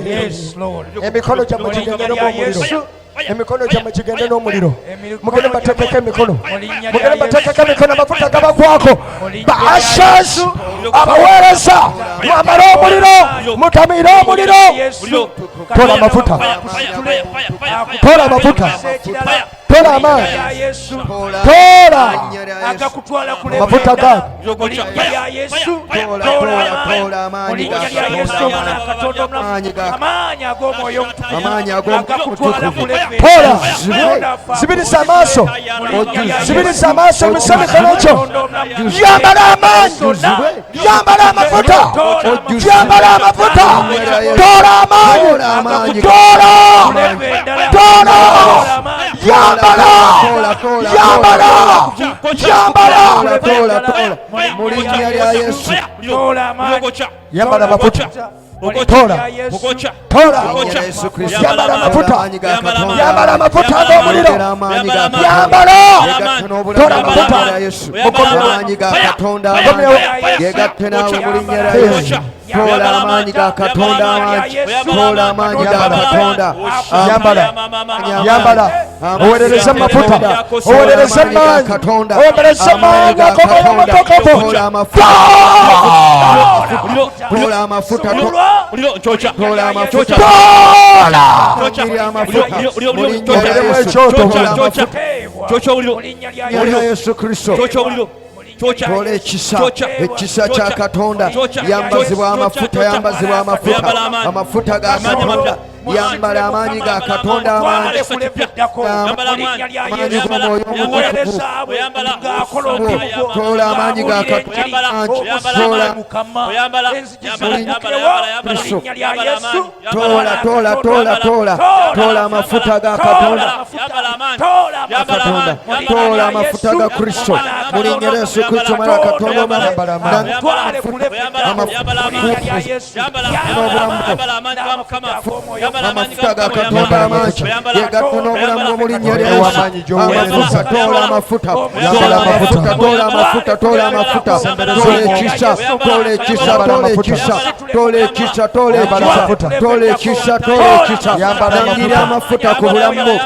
Yes, Lord. Emikono gyammwe gigende n'omuliro. Emikono gyammwe gigende n'omuliro. Mugende bateekeko emikono. Mugende bateekeko emikono, amafuta gabagwako. Ba ushers, abaweereza, mwambale omuliro, mutamiire omuliro. Tola amafuta. Tola amafuta. Tola amaanyi. Tola Agakutwala ku amafuta gago. Linnya lya Yesu. Tola, Tola tola, tola amaanyi ga Linnya lya Yesu, Katonda. Omwana wa Katonda omulamu. Amaanyi ga- Amaanyi ag'omwoyo Amaanyi ag'Omwoyo agakutwala ku level. Tola. Katonda afa. Zibiriza amaaso. Linnya lya Zibiriza amaaso, mise emikono gyo. Katonda omulamu. Yambala amaanyi. Yambala amafuta. Yambala amafuta. Tola amaanyi. Tola. Tola. Yambala. Tola, tola, Yambala. Yambala. Tola, tola, tola. Mu linnya lya Yesu. Tola amaanyi. Yambala amafuta. Tola. Tola. Yesu Kristo. Yambala amafuta. Amaanyi ga Katonda. Yambala amafuta ag'omuliro. Yongera amaanyi ga Katonda. Yambala. Yegatte n'obulamu Tola mu amafuta. linnya lya Yesu. Mukomyewo. Amaanyi ga Katonda Mukomyewo. amangi. Yegatte naawe mu linnya lya Yesu. Tola amaanyi ga Katonda amangi. Tola amaanyi ga Katonda. Yambala. Yambala. Oweerereze amafuta. Oweerereze amaanyi. Oweerereze amaanyi ag'omwoyo omutukuvu. Tola amafuta. Tola amafuta. Tola amafuta. Tola. Tola amafuta. Mu linnya lya Ogeremu Yesu. ekyoto. Tola amafuta. Mu linnya lya Mu linnya lya Yesu Kristo. Tola ekisa, ekisa kya Katonda. Yambazibwa amafuta, yambazibwa amafuta, amafuta ga Katonda. Yambala amaanyi ga Katonda amangi. Amaanyi g'Omwoyo Omutukuvu. Tola amaanyi ga Katonda amangi. Tola Kristo. Tola, tola, tola, tola. Tola amafuta ga Katonda. Katonda. Tola amafuta ga Kristo. Mu linnya lya Yesu Kristo, Omwana wa Katonda omulamu. Amafuta ga Katonda amangi yegatte n'obulamu mu linnya lya Yesu. Amafuta, tola amafuta, tola amafuta, tola amafuta, tola amafuta, tola ekisa, tola ekisa, tola ekisa, tola ekisa, tola ekisa, tola ekisa, tola ekisa. Langirira amafuta ku bulamu bwo.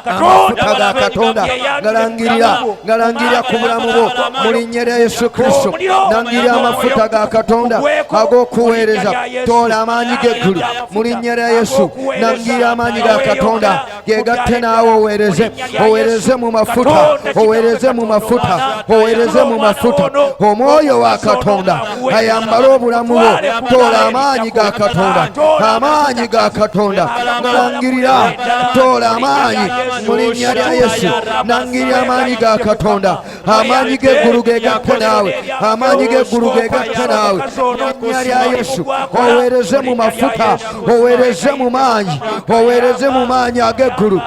Amafuta ga Katonda galangirira, galangirira ku bulamu bwo mu linnya lya Yesu Kristo. Langirira amafuta ga Katonda ag'okuweereza. Tola amaanyi g'eggulu mu linnya lya Yesu. Langirira amaanyi ga Katonda gegatte naawe, oweereze, oweereze mu mafuta, oweereze mu mafuta, oweereze mu mafuta. Omwoyo wa Katonda ayambale obulamu bwo. Tola amaanyi ga Katonda, amaanyi ga Katonda galangirira. Tola amaanyi mu linnya lya Yesu. Nangirira amaanyi ga Katonda, amaanyi g'eggulu gegatte naawe, amaanyi g'eggulu gegatte naawe mu linnya lya Yesu. Oweereze mu mafuta, oweereze mu maanyi, oweereze mu maanyi ag'eggulu.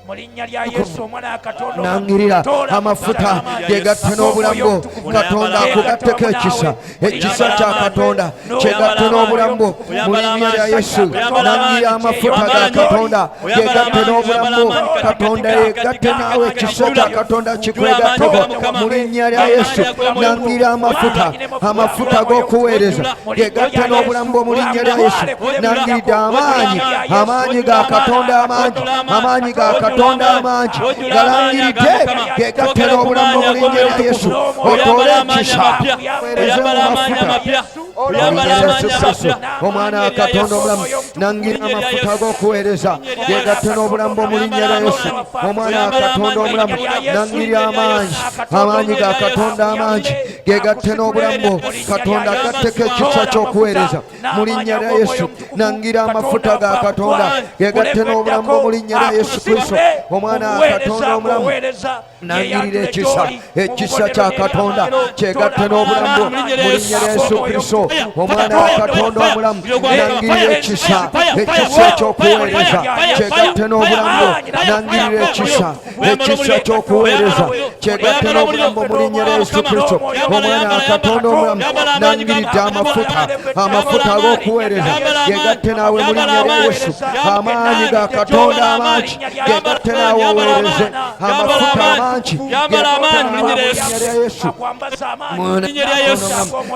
Mu linnya lya Yesu, Omwana wa Katonda. Nangirira amafuta gegatte n'obulamu bwo. Katonda akugatteko ekisa, ekisa kya Katonda kyegatte n'obulamu bwo mu linnya lya Yesu. Nangirira amafuta ga Katonda gegatte n'obulamu bwo. Katonda yegatte naawe, ekisa kya Katonda kikwegatteko mu linnya lya Yesu. Nangirira amafuta, amafuta g'okuweereza gegatte n'obulamu bwo mu linnya lya Yesu. Nangiridde amaanyi, amaanyi ga Katonda amangi, amaanyi ga Katonda amangi galangiridde gegatte n'obulamu bwo mu linnya lya Yesu. Otoole ekisa, weereze mu mafuta Yesu Kristo, Omwana wa Katonda omulamu. Nangira amafuta ag'okuweereza gegatte n'obulamu bwo mu linnya lya Yesu, Omwana wa Katonda omulamu. Nangirira amaanyi, amaanyi ga Katonda amangi gegatte n'obulamu bwo. Katonda agatteko ekisa ky'okuweereza mu linnya lya Yesu. Nangira amafuta ga Katonda gegatte n'obulamu bwo mu linnya lya Yesu Kristo, Omwana wa Katonda omulamu. Nangirira ekisa, ekisa kya Katonda kyegatte n'obulamu bwo mu linnya lya Yesu Kristo, Omwana wa Katonda omulamu. Nangirira ekisa, ekisa ekyokuweereza kyegatte n'obulamu bwo. Nangirira ekisa, ekisa ky'okuweereza kyegatte n'obulamu bwo mu linnya lya Yesu Kristo. Omwana wa Katonda omulamu, nangiridde amafuta, amafuta ag'okuweereza gegatte naawe mu linnya lya Yesu. Amaanyi ga Katonda amangi gegatte naawe oweereze, amafuta amangi gegatte naawe mu linnya lya Yesu.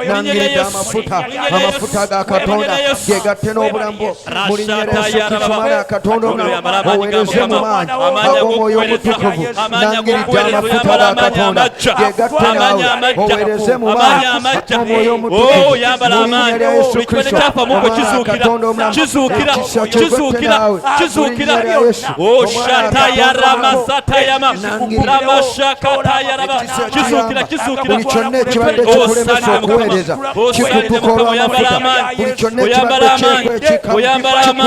Nangiridde amafuta, amafuta ga Katonda gegatte n'obulamu bwo mu linnya lya Yesu Kristo, Omwana wa Katonda omulamu, oweereze mu maanyi ag'Omwoyo Omutukuvu. Nangiridde amafuta ga Katonda gegatte naawe, oweereze mu maanyi ag'Omwoyo Omutukuvu mu linnya lya Yesu Kristo, Omwana wa Katonda omulamu. Ekisa kyegatte naawe mu linnya lya Yesu, Omwana wa Katonda omulamu. Buli kyonna ekibadde kikulemesa okuweereza kikutuka olw'amafuta. Buli kyonna ekibadde kyekwekikamu kikutuka.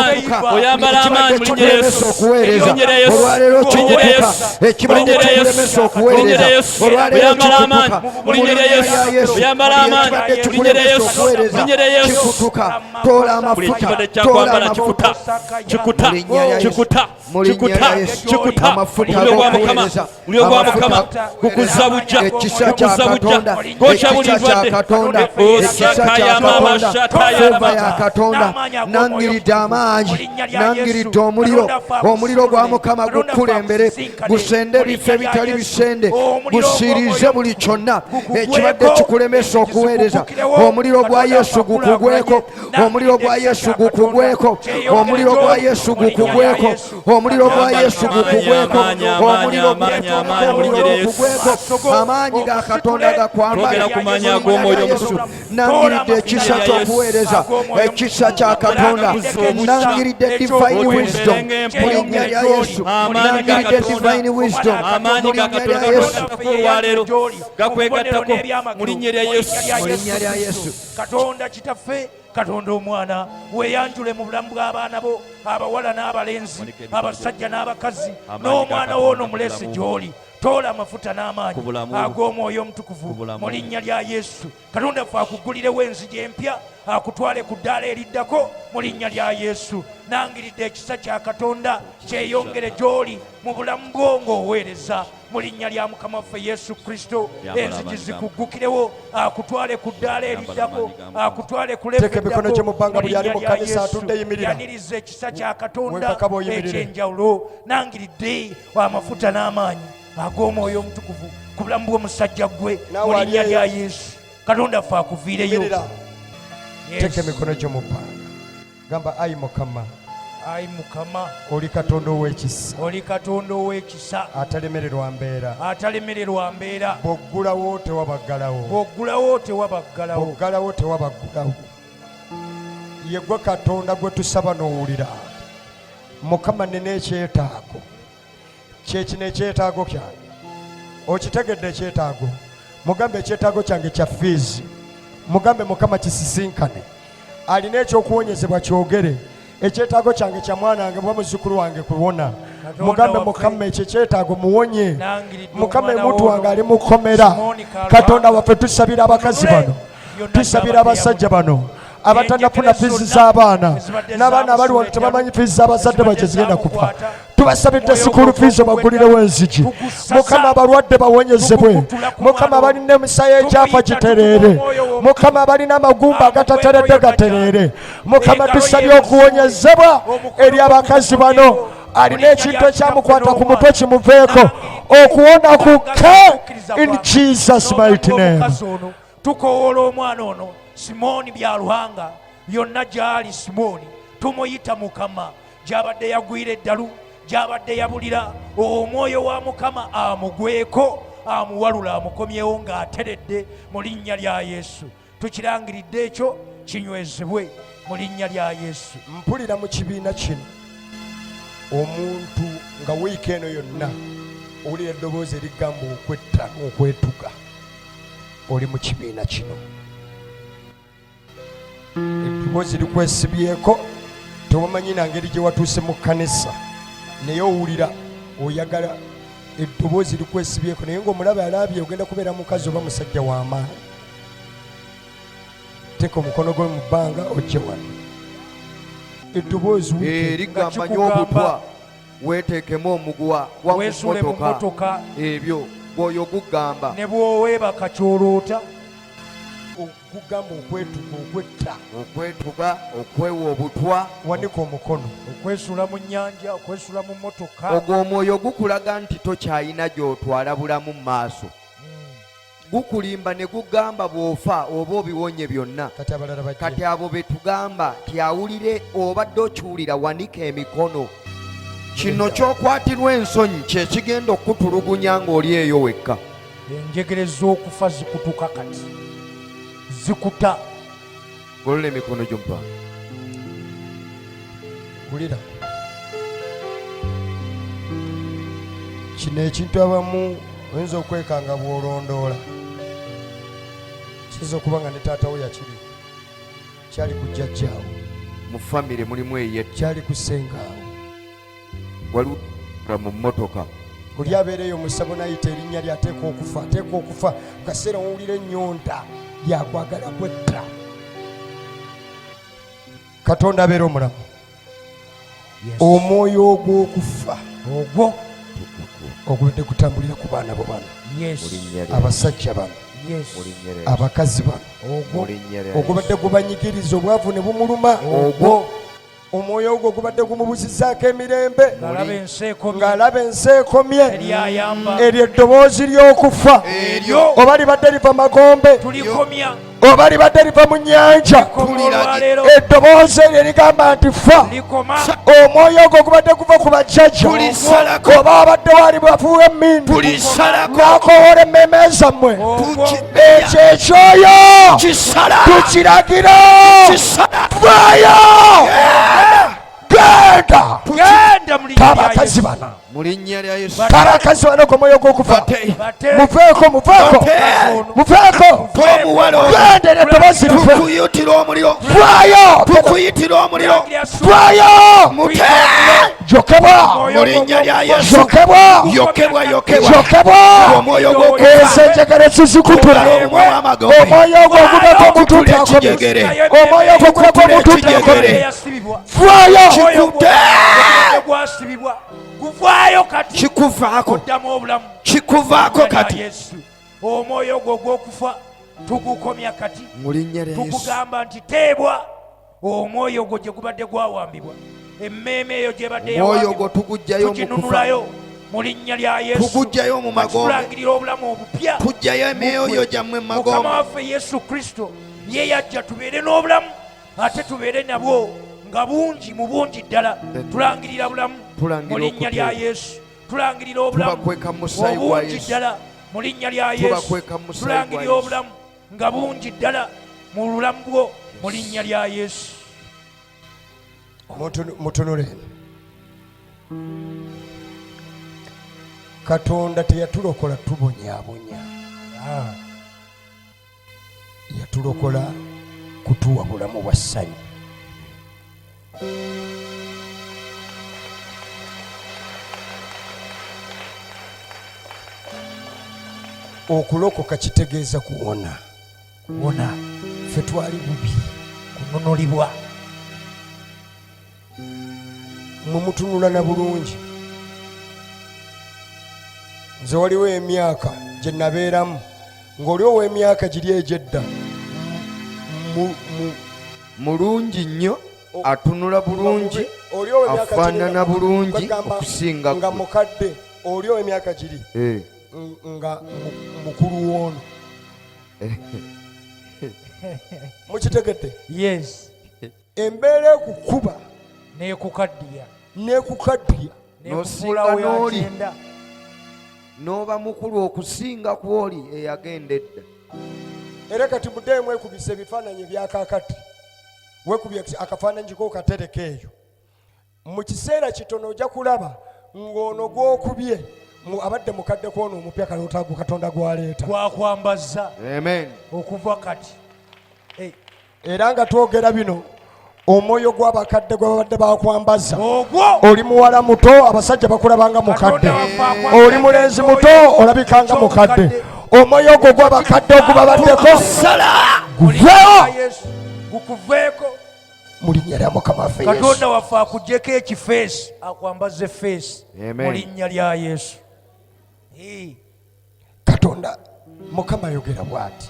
Buli kibadde kikulemesa okuweereza olwaleero kikutuka. Ekibadde kikulemesa okuweereza olwaleero kikutuka mu linnya lya Yesu. Ekibadde kikulemesa okuweereza kikutuka. Toola amafuta, toola amafuta Kikuta, mu linnya lya Yesu. Kikuta, Mu linnya kikuta, lya Yesu. Kikuta. Amafuta Omuliro gwa Mukama, ag'okuweereza, omuliro gwa amafuta Mukama gukuzza bujja, ekisa kya gukuzza bujja, Katonda, gwokya buli ekisa kya ndwadde. Katonda, ekisa kya Osakayama Katonda, mashatayaraba. feva ya Katonda. Nangiridde amaanyi, nangiridde omuliro, omuliro gwa Mukama gukulembere, gusende ebifo ebitali bisende, gusiirize buli kyonna ekibadde kikulemesa okuweereza. Omuliro gwa Yesu gukugweko, omuliro gwa Yesu gukugweko, omuliro gwa Yesu gukugweko, omuliro gwa Yesu gukugweko, omuliro gukugweko. Amaanyi ga Katonda gakwambale. Twogera ku maanyi ag'Omwoyo Omutukuvu. Nangiridde ekisa ky'okuweereza, ekisa kya Katonda. Nangiridde divine wisdom mu linnya lya Yesu. Nangiridde divine wisdom mu Amaanyi ga linnya lya Katonda Yesu. gakwegataako olwaleero, gakwegattako mu linnya lya Yesu. Mu linnya lya Yesu. Katonda Kitaffe, Katonda Omwana, weeyanjule mu bulamu bw'abaana bo abawala n'abalenzi, abasajja n'abakazi, n'omwana wo ono mulese gy'oli. Toola amafuta n'amaanyi ag'Omwoyo Omutukuvu mu linnya lya Yesu. Katonda ffe akuggulirewo enzigi empya, akutwale ku ddaala eriddako mu linnya lya Yesu. Nangiridde ekisa kya Katonda kyeyongere gy'oli mu bulamu bwo ng'oweereza mu linnya lya Mukama waffe Yesu Kristo. Enzigi zikuggukirewo, akutwale ku ddaala eriddako, akutwale ku Teeka emikono gye mu bbanga, buli ali mu kkanisa atudde yimirira. Yaniriza ekisa kya Katonda Wenkakaba oyimirire. eky'enjawulo. Nangiridde amafuta n'amaanyi ag'Omwoyo Omutukuvu ku bulamu bw'omusajja ggwe Naawe mu linnya ali lya eyo. Yesu. Katonda ffe akuviireyo. Yimirira. Yes. Teeka emikono gyo mu bbanga, gamba, ayi Mukama, Ayi Mukama, oli Katonda ow'ekisa, oli Katonda ow'ekisa, atalemererwa mbeera, atalemererwa mbeera. Bw'oggulawo tewabaggalawo, Bw'oggulawo tewabaggalawo, bw'oggalawo tewabaggulawo. Ye gwe Katonda gwe tusaba n'owulira. Mukama, nina ekyetaago, kyekino ekyetaago kyange. Okitegedde ekyetaago? Mugambe, ekyetaago kyange kya fiizi. Mugambe Mukama kisisinkane. Alina ekyokuwonyezebwa kyogere, ekyetaago kyange kya mwana wange oba muzzukulu wange kuwona. Katonda Mugambe waffe, Mukama ekyo ekyetaago muwonye. Nangiridde Mukama, omwana omuntu wo wange ali mu kkomera. Simooni Kaluhanga. Katonda waffe, tusabira abakazi bano, Yonna tusabira gy'abadde abasajja bano abatannafuna Enjegere fiizi zonna z'abaana, ezibadde n'abaana abali wano zaamusuula tebamanyi fiizi z'abazadde ezibadde bakye zigenda kufa. zaamukwata. Tubasabidde Omwoyo sikulu gwo fiizi, obagulirewo enzigi. Tugusasa. Mukama, abalwadde bawonyezebwe. Tugukutula ku Mukama, mwana abalina emisayo egyafa Tumuyita, gitereere. tukuwa omwoyo wo. Mukama, abalina amagumba agatateredde Yonna gatereere. Mukama, Engalo tusabye ye okuwonyezebwa Omukono eri abakazi bano. gukukomyewo. Alina Mu linnya ekintu lya ekyamukwata ku Kitaffe mutwe kimuveeko, okuwona kukke in Jesus mighty name. Omukazi ono tukowoola, omwana ono Simooni Byaluhanga, yonna gy'ali Simooni tumuyita Mukama, gy'abadde yagwira eddalu, gy'abadde yabulira, omwoyo wa Mukama amugweko, amuwalula, amukomyewo ng'ateredde mu linnya lya Yesu. Tukirangiridde ekyo kinywezebwe mu linnya lya Yesu. Mpulira mu kibiina kino omuntu nga wiiki eno yonna owulira eddoboozi erigamba okwetta n'okwetuga. Oli mu kibiina kino, eddoboozi likwesibyeko, tewamanyi na ngeri gye watuuse mu kkanisa, naye owulira oyagala, eddoboozi likwesibyeko, naye ng'omulabe alabye ogenda kubeera mukazi oba musajja w'amaanyi. Teeka omukono gwo mu bbanga ojje wano, eddoboozi wiiki Ligamba kikugamba- nyo obutwa, weeteekemu omuguwa gwa mu Weesuule mu mmotoka. mmotoka. Ebyo bw'oyo gugamba. Ne bw'oweebaka kyoloota. Ogukugamba okwetuga, okwetta, okwetuga, okwewa obutwa, wanika omukono. Okwesuula mu nnyanja, okwesuula mu mmotoka. Ogwo omwoyo gukulaga nti tokyalina gy'otwala bulamu mu maaso. Gukulimba ne gugamba bw'ofa oba obiwonye byonna. Kati abalala bajje. Kati abo be tugamba ti awulire, obadde okiwulira, wanika emikono. Kino ky'okwatirwa ensonyi kye kigenda okukutulugunya ng'oli eyo wekka. Enjegere z'okufa zikutuka kati, zikuta. Golola emikono gyo mu bbanga. Wulira kino ekintu, abamu oyinza okwekanga bw'olondoola, kiyinza okuba nga ne taata wo yakiri, kyali ku jjajjaawo, mu famire mulimu eyetta, kyali ku ssengaawo, waliwo mu mmotoka. Oli abeera eyo musabo nayita erinnya lye, ateekwa okufa, ateekwa okufa. Mu kaseera wowulira ennyonta yakwagala kwetta. Katonda abeera omulamu. Omwoyo ogw'okufa ogwo ogubadde gutambulira ku baana bo bano, abasajja bano, abakazi bano, ogubadde gubanyigiriza, obwavu ne bumuluma, ogwo omwoyo ogwo gubadde gumubuzizaako emirembe ng'alaba ensi ekomye, eryo eddoboozi ly'okufa, oba libadde liva magombe oba libadde liva mu nnyanja, eddoboozi eryo erigamba nti fa, omwoyo ogwo gubadde guva ku bajjajja oba wabadde wali bwafuuwa emmindu n'akowoola emmeeme zammwe, ekyo ekyoyo tukiragira, vaayo, genda tabakazi bano, tabakazi bano ku mwoyo gw'okufa, muveeko, muveeko, muveeko, genda eryo eddoboozi life, vaayo, vaayo, yokebwa, yokebwa, yokebwa, ezo enjegere zizikutula, omwoyo ogwo ogubako omutuntu akomye, omwoyo ogwo ogubako omutuntu akomye, vaayo, guvaayo kati, kikuvaako, oddamu obulamu, kikuvaako kati. Omwoyo ogwo ogw'okufa tugukomya kati, Mu linnya lya Yesu. Tukugamba nti teebwa. Omwoyo ogwo gye gubadde gwawambibwa, emmeeme eyo gyebadde Omwoyo ogwo tugujjayo mu kufa. Tuginunulayo mu linnya lya Yesu. Tugujjayo mu magombe. Tulangirira obulamu obupya. Tujjayo emyoyo gyammwe mu magombe. Mukama waffe Yesu Kristo ye yajja tubeere n'obulamu, ate tubeere nabwo nga bungi, mu bungi ddala. Tulangirira bulamu mu linnya lya Yesu. Tulangirira obulamu obungi ddala mu linnya lya Yesu. Tulangirira obulamu nga bungi ddala mu bulamu bwo mu linnya lya Yesu. Mutunule eno. Katonda teyatulokola tubonyabonya, yatulokola kutuwa bulamu bwa ssanyu. Okulokoka kitegeeza kuwona. Kuwona. Ffe twali bubi. Kununulibwa. Mwe mutunula na bulungi. Nze waliwo emyaka gye nabeeramu ng'oli ow'emyaka giri egy'edda mulungi nnyo, atunula bulungi, afaanana bulungi okusinga nga mukadde. Oli ow'emyaka giri eh. nga mukulu w'ono. Mukitegedde? Yes. Embeera ekukuba nekukaddiya, nekukaddiya, nosinga n'oli n'oba mukulu okusinga kwoli eyagenda edda. Era kati muddeyo mwekubisa ebifaananyi ebyakakati, wekubye akafaananyi ko katereka eyo, mu kiseera kitono ojja kulaba ng'ono gw'okubye abadde mukadde kw'ono omupya kalootagu Katonda gw'aleeta gwakwambaza. Amen. Okuva kati. Era nga twogera bino, omwoyo gw'abakadde gwe babadde bakwambaza, ogwo oli muwala muto, abasajja bakulabanga mukadde, oli mulenzi muto, olabikanga mukadde. Omwoyo ogwo gw'abakadde ogubabaddeko guveewo gukuveeko mu linnya lya Mukama waffe Yesu. Katonda waffe akugyeko ekifeesi, akwambaze feesi Amen. mu linnya lya Yesu. Katonda Mukama ayogera bw'ati,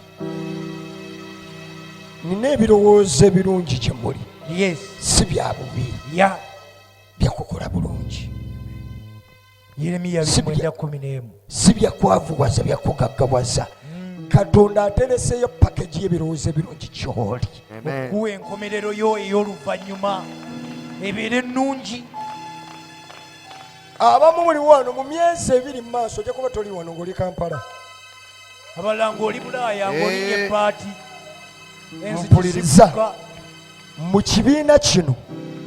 Nina ebirowoozo ebirungi gye muli. Yes. Si bya bubi. Yeah. Byakukola bulungi. Yeremiya Si bya- 9:11. Si byakwavuwaza, byakugaggawaza. Katonda atereseeyo pakeji y'ebirowoozo ebirungi gy'oli. Amen. Okuwa enkomerero yo ey'oluvannyuma ebeere ennungi. Abamu muli wano mu myezi ebiri mu maaso ojja kuba toli wano ng'oli Kampala. Abalala ng'oli Bulaaya ng'olinnya Eh. ebbaati. Enzigi Mpuliriza. zigguka. Mu kibiina kino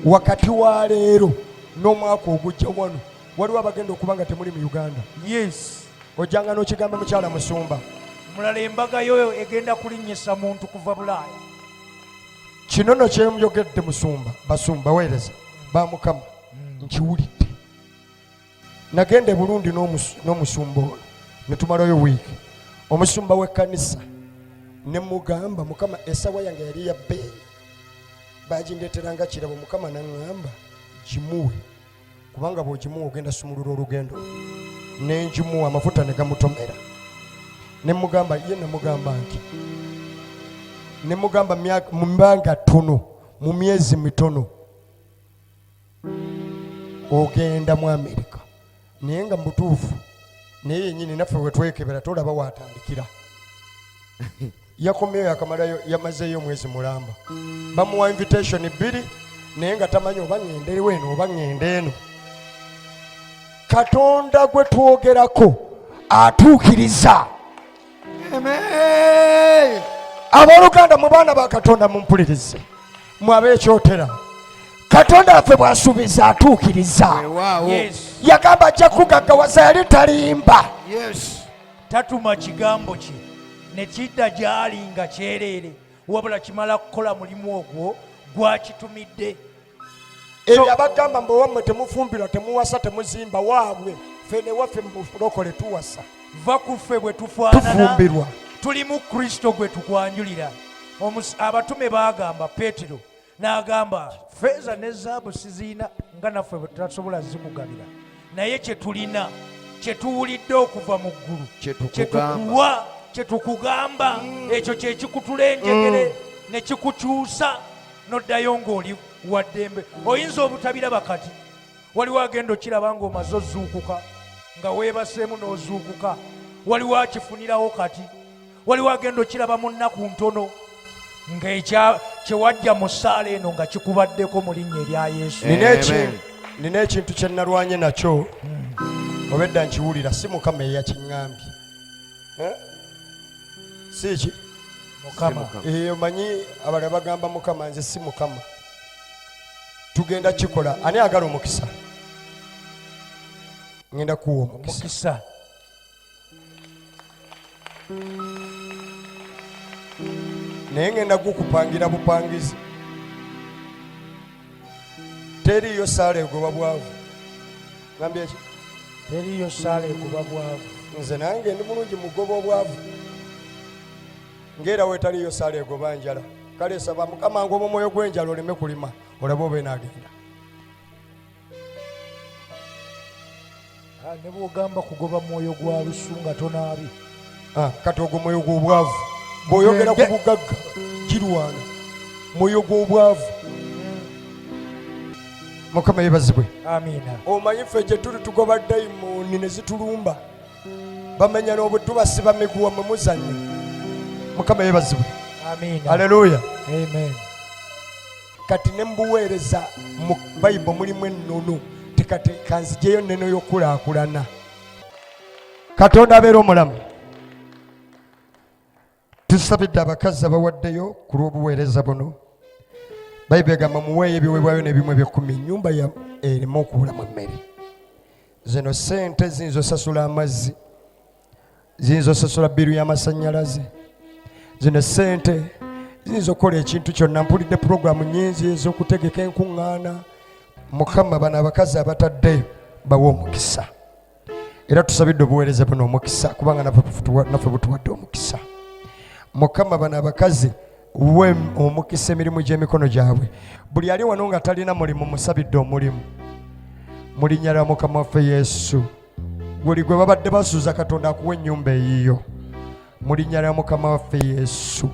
wakati wa leero n'omwaka ogujja wano waliwo abagenda okuba nga temuli mu Uganda. Yes. Ojjanga n'okigamba mukyala musumba. Omulala embaga yo egenda kulinnyisa muntu kuva Bulaaya. Kino nno kye njogedde musumba, basumba weereza ba Mukama, nkiwulidde. Nagenda e Burundi n'omusumba ono ne tumalayo wiiki. Omusumba w'ekkanisa ne mugamba, Mukama essaawa yange yali ya bbeeyi, bagindeetera nga kirabo. Mukama n'aŋŋamba gimuwe, kubanga bw'ogimuwa ogenda sumulula olugendo. Ne ngimuwa, amafuta ne gamutomera. Ne mugamba ye, namugamba nti, ne mugamba mu bbanga ttono, mu myezi mitono ogenda mu Amerika. Naye nga mu butuufu naye yennyini naffe we twekebera tolaba waatandikira. Yakomyeyo yakamalayo, yamazeeyo omwezi mulamba. Bamuwa invitation 2 naye nga tamanyi oba ŋŋende eno oba ŋŋende eno. Katonda gwe twogerako atuukiriza. Amen. Abooluganda mu baana ba Katonda mumpulirize, mwe ab'ekyotera, Katonda waffe bw'asuubiza atuukiriza. Weewaawo. Yes. Yagamba ajja kugaggawaza, yali talimba. Yes. Tatuma kigambo kye ne kidda gy'ali nga kyereere, wabula kimala kukola mulimu ogwo gwakitumidde. Ebyo abagamba mbu wammwe temufumbirwa, temuwasa, temuzimba, waabwe ffe ne waffe mu bulokole tuwasa. Va ku ffe bwe tufaanana, Tufumbirwa. tuli mu Kristo gwe tukwanjulira. Abatume baagamba Peetero n'agamba, ffeeza ne zaabu siziina nga naffe bwe tutasobola zikugabira, naye kye tulina, kye tuwulidde okuva mu ggulu, Kye tukugamba. kye tukuwa, kye tukugamba, ekyo kye kikutula enjegere ne kikukyusa n'oddayo ng'oli wa ddembe. Oyinza obutabiraba kati, waliwo agenda okiraba ng'omaze ozuukuka, nga weebaseemu n'ozuukuka. Waliwo akifunirawo kati, waliwo agenda okiraba mu nnaku ntono ng'ekya kye wajja mu ssaala eno nga kikubaddeko mu linnya erya Yesu. Nina Amen. Nina ekintu kye nalwanye nakyo obedda nkiwulira, si Mukama eyakiŋŋambye. Eh? Si ki? Mukama. Omanyi abalala bagamba Mukama, nze si Mukama. Tugenda kikola. Ani agala omukisa? Ngenda kuwa omukisa. Omukisa. Naye ngenda gukupangira bupangizi. Teriiyo saala egoba bwavu. Ngambye ki? Teriiyo saala egoba bwavu. Nze nange ndi mulungi mugoba obwavu. Ng'era wetaliiyo saala egoba njala. Kale saba Mukama ngoba omwoyo gw'enjala oleme kulima, olabe oba enaagenda. Ne bw'ogamba kugoba mwoyo gwa lusu nga tonaabye. Kati ogwo mwoyo gw'obwavu. Bw'oyogera ku bugagga kirwana. Mwoyo gw'obwavu. Mukama yeebazibwe. Amiina. Omanyi ffe gye tuli tugoba dayimooni ne zitulumba. Bamenya n'obutubasiba miguwa mwe muzannya. Mukama yeebazibwe. Amiina. Haleluya. Amen. Kati ne mbuweereza mu Bayibuli mulimu ennono. Tekate kanzijeyo ennono y'okukulaakulana. Katonda abeera omulamu. Tusabidde abakazi abawaddeyo ku lw'obuweereza buno. Bayibuli egamba muweeyo ebiweebwayo n'ebimu eby'ekkumi, ennyumba ya erimu okubulamu emmere. Zino ssente ziyinza osasula amazzi, ziyinza osasula bbiiru y'amasannyalaze. Zino ssente ziyinza okukola ekintu kyonna. Mpulidde pulogulaamu nnyingi ez'okutegeka enkuŋŋaana. Mukama bano abakazi abataddeyo bawe omukisa. Era tusabidde obuweereza buno omukisa, kubanga naffe butuwadde omukisa. Mukama bano abakazi we omukisa emirimu gy'emikono gyabwe. Buli ali wano nga talina mulimu musabidde omulimu mu linnya lya Mukama waffe Yesu. Buli gwe babadde basuuza Katonda akuwa ennyumba eyiyo mu linnya lya Mukama waffe Yesu.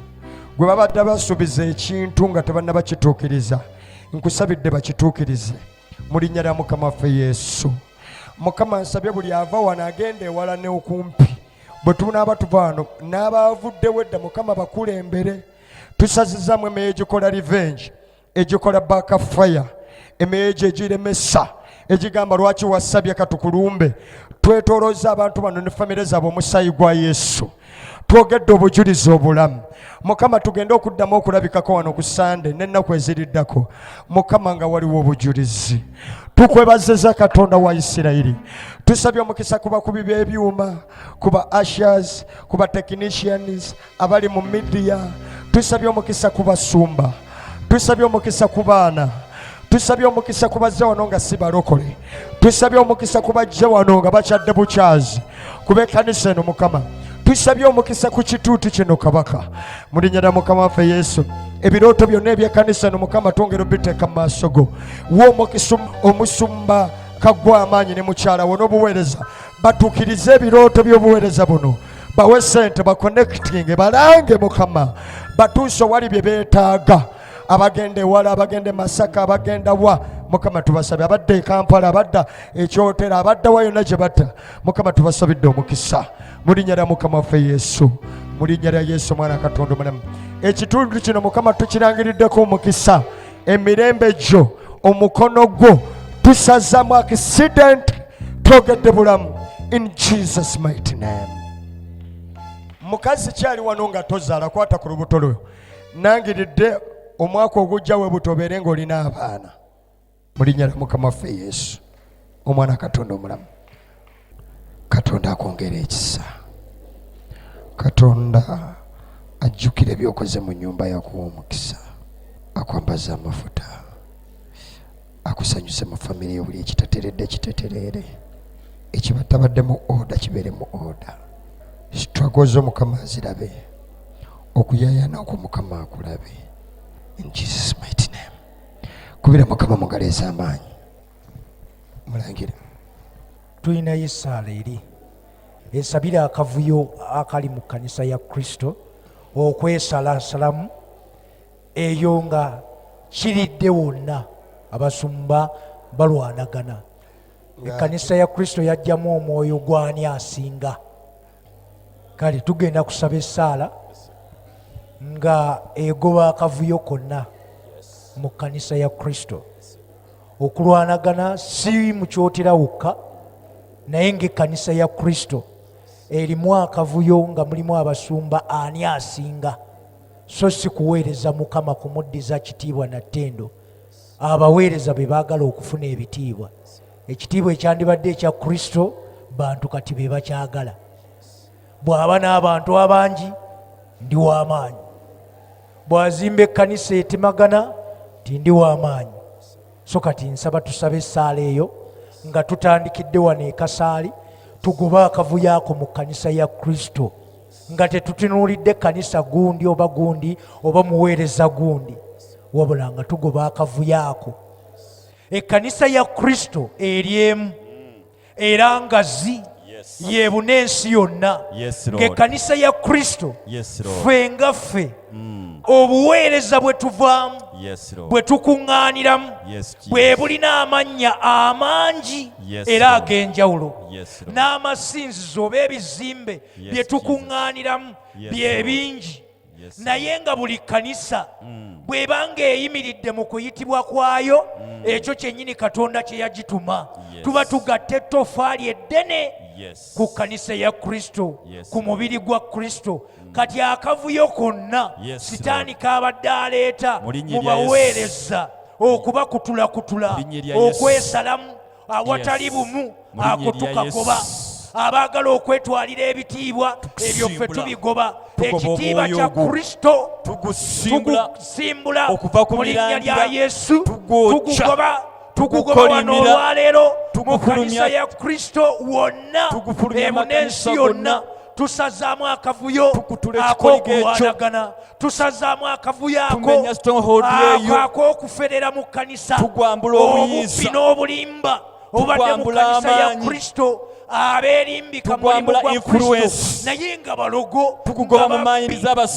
Gwe babadde basuubiza ekintu nga tebannaba kituukiriza, nkusabidde bakituukirize mu linnya lya Mukama waffe Yesu. Mukama, nsabye buli ava wano agenda ewala n'okumpi, bwe tunaaba tuva wano n'abaavuddewo edda, Mukama bakulembere. Tusazizaamu emyoyo egikola revenge, egikola back fire, emyoyo egyo egiremesa, egigamba lwaki wasabye katukulumbe. Twetolooza abantu bano ne famire zaabwe omusaayi gwa Yesu. Twogedde obujulizi obulamu. Mukama, tugende okuddamu okulabikako wano ku Sande n'ennaku eziriddako, Mukama, nga waliwo obujulizi. Tukwebazeza Katonda wa Isirayiri. Tusabye omukisa ku bakubi b'ebyuma, ku ba ushers, ku ba technicians abali mu media. Tusabye omukisa ku basumba, tusabye omukisa ku baana, tusabye omukisa ku bazze wano nga si balokole, tusabye omukisa ku bajje wano nga bakyadde bukyazi ku b'ekkanisa eno. Mukama, tusabye omukisa ku kituuti kino, Kabaka, mu linnya lya Mukama waffe Yesu. Ebirooto byonna eby'ekkanisa eno, Mukama, twongera obiteeka mu maaso go. Wa omukisa omusumba Kaggwa amaanyi ne mukyala wo n'obuweereza, batuukirize ebirooto by'obuweereza buno. Bawe sente, baconnectinge, balange, Mukama, batuuse owali bye beetaaga. Abagenda ewala, abagenda e Masaka, abagenda wa, Mukama, tubasabye. Abadda e Kampala, abadda ekyotera, abadda wa, yonna gye badda, Mukama, tubasabidde omukisa mu linnya lya Mukama waffe Yesu, mu linnya lya Yesu omwana Katonda omulamu. Ekitundu kino, Mukama, tukirangiriddeko omukisa emirembe gyo. Omukono gwo tusazamu accident, twogedde bulamu in Jesus mighty name. Mukazi kyali wano nga tozaala, kwata ku lubuto lwo. Nangiridde omwaka ogujja we butobeere ng'olina abaana mu linnya lya Mukama waffe Yesu omwana Katonda omulamu. Katonda akwongera ekisa. Katonda ajjukire byokoze mu nnyumba yakuwa omukisa, akwambaza amafuta, akusanyuse mu famire yo. Buli ekitateredde kitetereere, ekibatabadde mu order kibeere mu order. Struggle zo Mukama azirabe, okuyayana okwo Mukama akulabe, in Jesus mighty name. Kubira Mukama mu ngalo ez'amaanyi, mulangira. Tulinayo essaala eri esabira akavuyo akali mu kkanisa ya Kristo, okwesalasalamu eyo nga kiridde wonna, abasumba balwanagana. Ekkanisa ya Kristo yajjamu omwoyo gwani asinga. Kale tugenda kusaba essaala nga egoba akavuyo konna mu kkanisa ya Kristo. Okulwanagana si mu kyotera wokka, naye ng'ekkanisa ya Kristo erimu akavuyo nga mulimu abasumba ani asinga, so si kuweereza Mukama kumuddiza kitiibwa na ttendo. Abaweereza be baagala okufuna ebitiibwa. Ekitiibwa ekyandibadde ekya Kristo, bantu kati be bakyagala. Bw'aba n'abantu abangi, ndi w'amaanyi. Bw'azimba ekkanisa etemagana, ti ndi w'amaanyi. So kati nsaba tusabe essaala eyo nga tutandikidde wano ekasaali, tugobe akavuyo ako mu kkanisa ya Kristo, nga tetutunuulidde kkanisa gundi oba gundi oba muweereza gundi, wabula nga tugoba akavuyo ako. Ekkanisa ya Kristo eri emu era ngazi, yebuna ensi yonna. Ng'ekkanisa ya Kristo, ffe nga ffe, obuweereza bwe tuvaamu, bwe tukuŋŋaaniramu, bwe bulina amannya amangi era ag'enjawulo, n'amasinzizo oba ebizimbe bye tukuŋŋaaniramu bye bingi, naye nga buli kkanisa bw'eba ng'eyimiridde mu kuyitibwa kwayo, ekyo kyennyini Katonda kye yagituma, tuba tugatta ettofaali eddene ku kkanisa ya Kristo, ku mubiri gwa Kristo. Kati akavuyo konna Sitaani k'abadde aleeta mu baweereza, okubakutulakutula, okwesalamu awatali bumu, ako tukagoba. Abaagala okwetwalira ebitiibwa, ebyo ffe tubigoba. Ekitiibwa kya Kristo tugusimbula mu linnya lya Yesu. Tugugoba, tugugoba wano olwaleero mu kkanisa ya Kristo wonna ebuna ensi yonna. Tusazaamu akavuyo ak'okulwanagana, tusazaamu akavuyo ako ak'okuferera mu kkanisa, obubbi n'obulimba obubadde mu kkanisa ya Kristo, abeerimbika mulimu gwa Kristo naye nga balogo,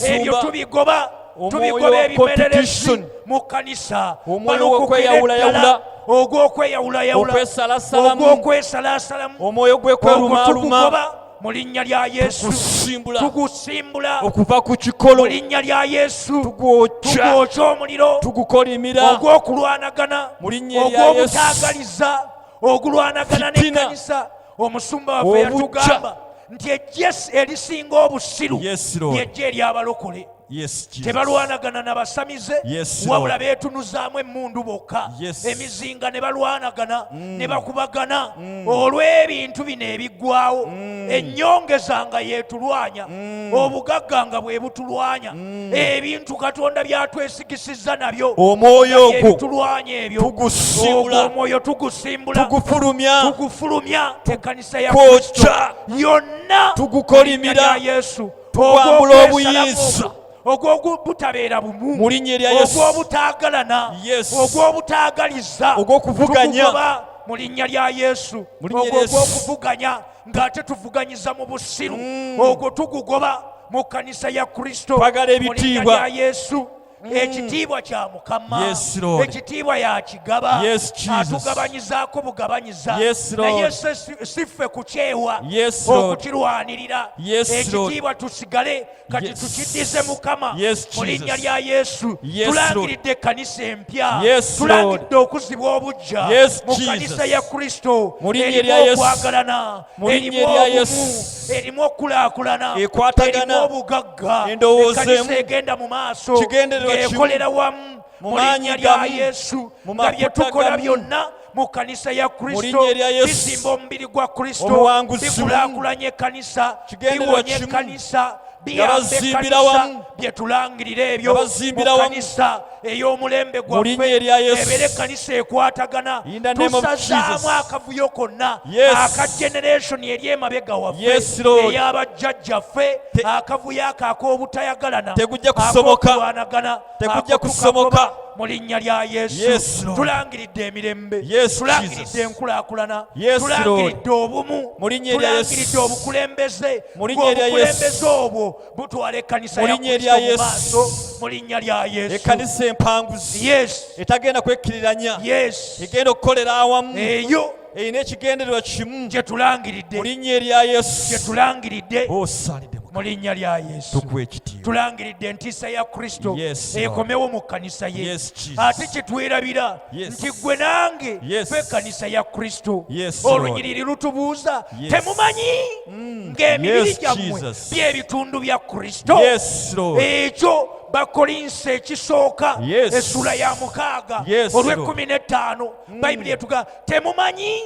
ebyo tubigoba. Tubigoba ebimererezi mu kkanisa. Omwoyo w'okweyawulayawula, ogw'okweyawulayawula, okwesalasalamu, ogw'okwesalasalamu, omwoyo gw'ekwerumaaluma, tugugoba mu linnya lya Yesu. Tugusimbula Tugusimbula okuva ku kikolo, mu linnya lya Yesu. Tugwokya, Tugwokya omuliro tugukolimira ogw'okulwanagana, mu linnya erya Yesu. Ogw'obutaagaliza, ogulwanagana Fitina. n'ekkanisa. Omusumba waffe Obukya. yatugamba nti ejje erisinga obusiru Yes, Lord. lyejje ery'abalokole. Yes, Jesus. Tebalwanagana na basamize, Yes, wabula Lord. beetunuzaamu emmundu bokka, Yes. emizinga, ne balwanagana ne bakubagana olw'ebintu bino ebiggwawo. Ennyongeza nga yeetulwanya, obugagga nga bwe butulwanya, ebintu Katonda byatwesigisizza nabyo Omwoyo nga ogwo byebitulwanya ebyo. tugusimbula. Ogwo omwoyo tugusimbula, Tugufulumya, tugufulumya ekkanisa ya Kwokya. Kristo yonna Tugukolimira. mu linnya lya Yesu. Tuwambula Ogw'okwesalamu obuyinza. ogw'obutabeera bumu Mu linnya erya Yesu. ogw'obutaagalana, Yes. ogw'obutaagaliza, Ogw'okuvuganya. tugugoba mu linnya lya Yesu. Mu linnya Ogwo erya Yesu. ogw'okuvuganya ng'ate tuvuganyiza mu busiru, ogwo tugugoba mu kkanisa ya Kristo Twagala mu linnya ebitiibwa. lya Yesu. Ekitiibwa kya Mukama. Yes, Lord. Ekitiibwa yakigaba. Yes, Jesus. Atugabanyizaako bugabanyiza, Yes, Lord. naye si ffe kukyewa Yes, Lord. okukirwanirira. Yes, Lord. Ekitiibwa tusigale kati Yes. tukiddize Mukama Yes, mu linnya Jesus. lya Yesu. Yes, Tulangiridde ekkanisa empya. Yes, Lord. Tulangiridde okuzibwa obuggya Yes, mu Jesus. kkanisa ya Kristo Mu linnya erimu erya Yesu. okwagalana, Mu linnya erimu erya obumu, Yesu. erimu okukulaakulana, Ekwatagana. erimu obugagga, Endowooza ekkanisa emu. egenda mu maaso Kigendererwa kimu. ng'ekolera wamu Mu mu linnya maanyi lya gamu. Yesu, Mu nga bye mafuta tukola gamu. byonna mu kkanisa ya Kristo linnya erya Yesu. bizimba omubiri gwa Kristo, Obuwanguzi bumu. bikulaakulanya ekkanisa, Kigendererwa biwonya kimu. ekkanisa, biyamba Yabazimbira ekkanisa. wamu. Bye tulangirira ebyo mu Yabazimbira wamu. kkanisa ey'omulembe Mu linnya gwaffe, erya Yesu. ebeere ekkanisa ekwatagana. In the name of Tusazaamu Jesus. akavuyo konna Yes. aka generation eri emabega waffe, Yes, Lord. ey'abajjajjaffe, akavuyo ako ak'obutayagalana, Tegujja kusomoka. ak'okulwanagana, Tegujja ako kusomoka. tukagoba mu linnya lya Yesu. Yes, Lord. Tulangiridde emirembe, Yes, tulangiridde Jesus. enkulaakulana, Yes, tulangiridde obumu, Mu linnya erya Yesu. tulangiridde obukulembeze. Mu linnya erya Ng'obukulembeze Yesu. obwo butwala ekkanisa Mu ya linnya Kristo erya mu Yesu. maaso mu linnya lya Yesu. Ekkanisa empanguzi Yes. etagenda kwekkiriranya, Yes. egenda okukolera awamu, Eyo erina ekigendererwa kimu gye tulangiridde, mu linnya erya Yesu. Gye tulangiridde Osaanidde Mukama. mu linnya lya Yesu. Tukuwa ekitiibwa. Tulangiridde entiisa ya Kristo Yes, Lord. ekomewo mu kkanisa ye. Yes, Jesus. Ate kyetwerabira Yes. nti gwe nange Yes. ffe ekkanisa ya Kristo. Yes, Lord. Olunyiriri lutubuuza, Yes. temumanyi ng'emibiri Yes, gyammwe Jesus. by'ebitundu bya Kristo? Yes, Lord. Ekyo Bakolinso ekisooka, Yes. essula ya 6, Yes, olw'e15, Bayibuli etuga, temumanyi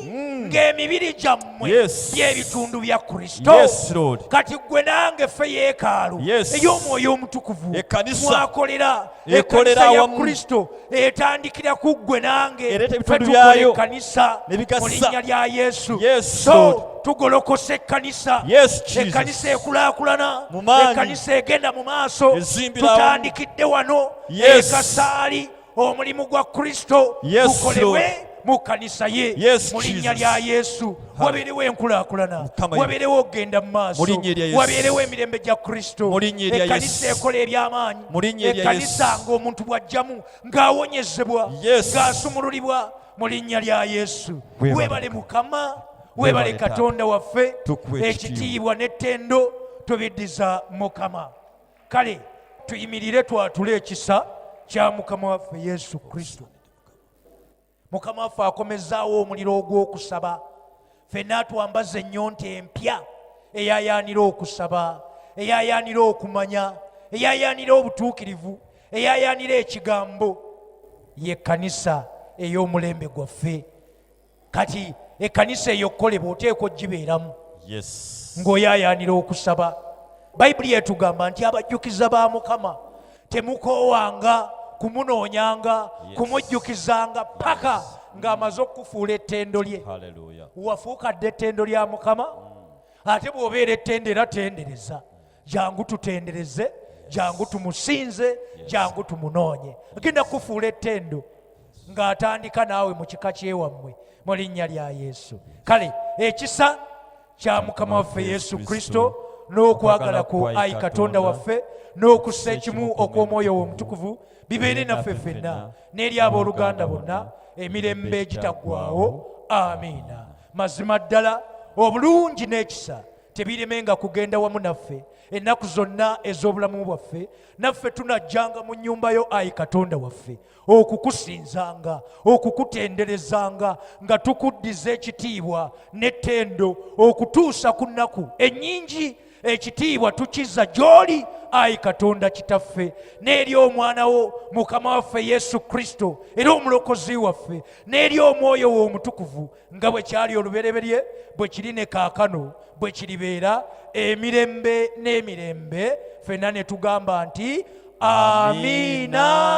ng'emibiri gyammwe Yes. by'ebitundu bya Kristo? Yes, Lord. Kati gwe nange ffe yeekaalu Yes. ey'Omwoyo Omutukuvu Ekkanisa mwakolera. ekolera Ekkanisa ya awamu. Kristo etandikira ku ggwe nange. Ereeta Ffe ebitundu tukola byayo ekkanisa ne bigasa. mu linnya lya Yesu. Yes, So Lord. tugolokosa ekkanisa, Yes, Jesus. ekkanisa ekulaakulana, Mu maanyi. ekkanisa egenda mu maaso. Ezimbira awamu. Tutandikidde wano Yes. ekasaali, omulimu gwa Kristo Yes, gukolebwe Lord. mu kanisa ye Yes, mu linnya Jesus. lya Yesu. Wabeerewo enkulaakulana, Mukama wabeerewo okugenda mu maaso, Mu linnya erya Yesu. wabeerewo emirembe gya Kristo. Mu linnya erya Ekkanisa Yesu. ekola eby'amaanyi, Mu linnya erya ekkanisa Yesu. ng'omuntu bw'ajjamu ng'awonyezebwa, Yes. ng'asumululibwa mu linnya lya Yesu. Weebale. Weebale Mukama, weebale Weebale Taata. Katonda waffe. Tukuwe ekitiibwa. Ekitiibwa n'ettendo tubiddiza Mukama. Kale tuyimirire twatule ekisa kya Mukama waffe Yesu Kristo. Mukama waffe akomezaawo omuliro ogw'okusaba. Ffenna atwambaza ennyonta empya eyayaanira okusaba, eyayaanira okumanya, eyayaanira obutuukirivu, eyayaanira ekigambo, ye kkanisa ey'omulembe gwaffe. Kati ekkanisa eyo okukolebwa oteekwa ogibeeramu Yes. ng'oyayaanira okusaba. Bayibuli etugamba nti abajjukiza ba Mukama temukoowanga kumunoonyanga, kumujjukizanga paka ng'amaze okukufuula ettendo lye. Hallelujah. Wafuuka dda ettendo lya Mukama. Ate bw'obeera ettendo era tendereza. Jangu tutendereze, jangu tumusinze, jangu tumunoonye. Agenda kukufuula ettendo ng'atandika naawe mu kika kyewammwe mu linnya lya Yesu. Kale ekisa kya Mukama waffe Yesu Kristo n'okwagala ku ayi Katonda waffe n'okussa ekimu okw'omwoyo wo omutukuvu bibeere naffe ffenna n'eri abooluganda bonna emirembe egitaggwaawo. Amiina. Mazima ddala obulungi n'ekisa tebiremenga kugenda wamu naffe ennaku zonna ez'obulamu bwaffe, naffe tunajjanga mu nnyumba yo, ayi Katonda waffe, okukusinzanga, okukutenderezanga, nga tukuddiza ekitiibwa n'ettendo okutuusa ku nnaku ennyingi. Ekitiibwa tukizza gy'oli, ayi Katonda Kitaffe, n'eri Omwana wo Mukama waffe Yesu Kristo era Omulokozi waffe, n'eri Omwoyo wo Omutukuvu, nga bwe kyali olubereberye, bwe kiri ne kaakano, bwe kiribeera emirembe n'emirembe. Ffenna ne tugamba nti amiina.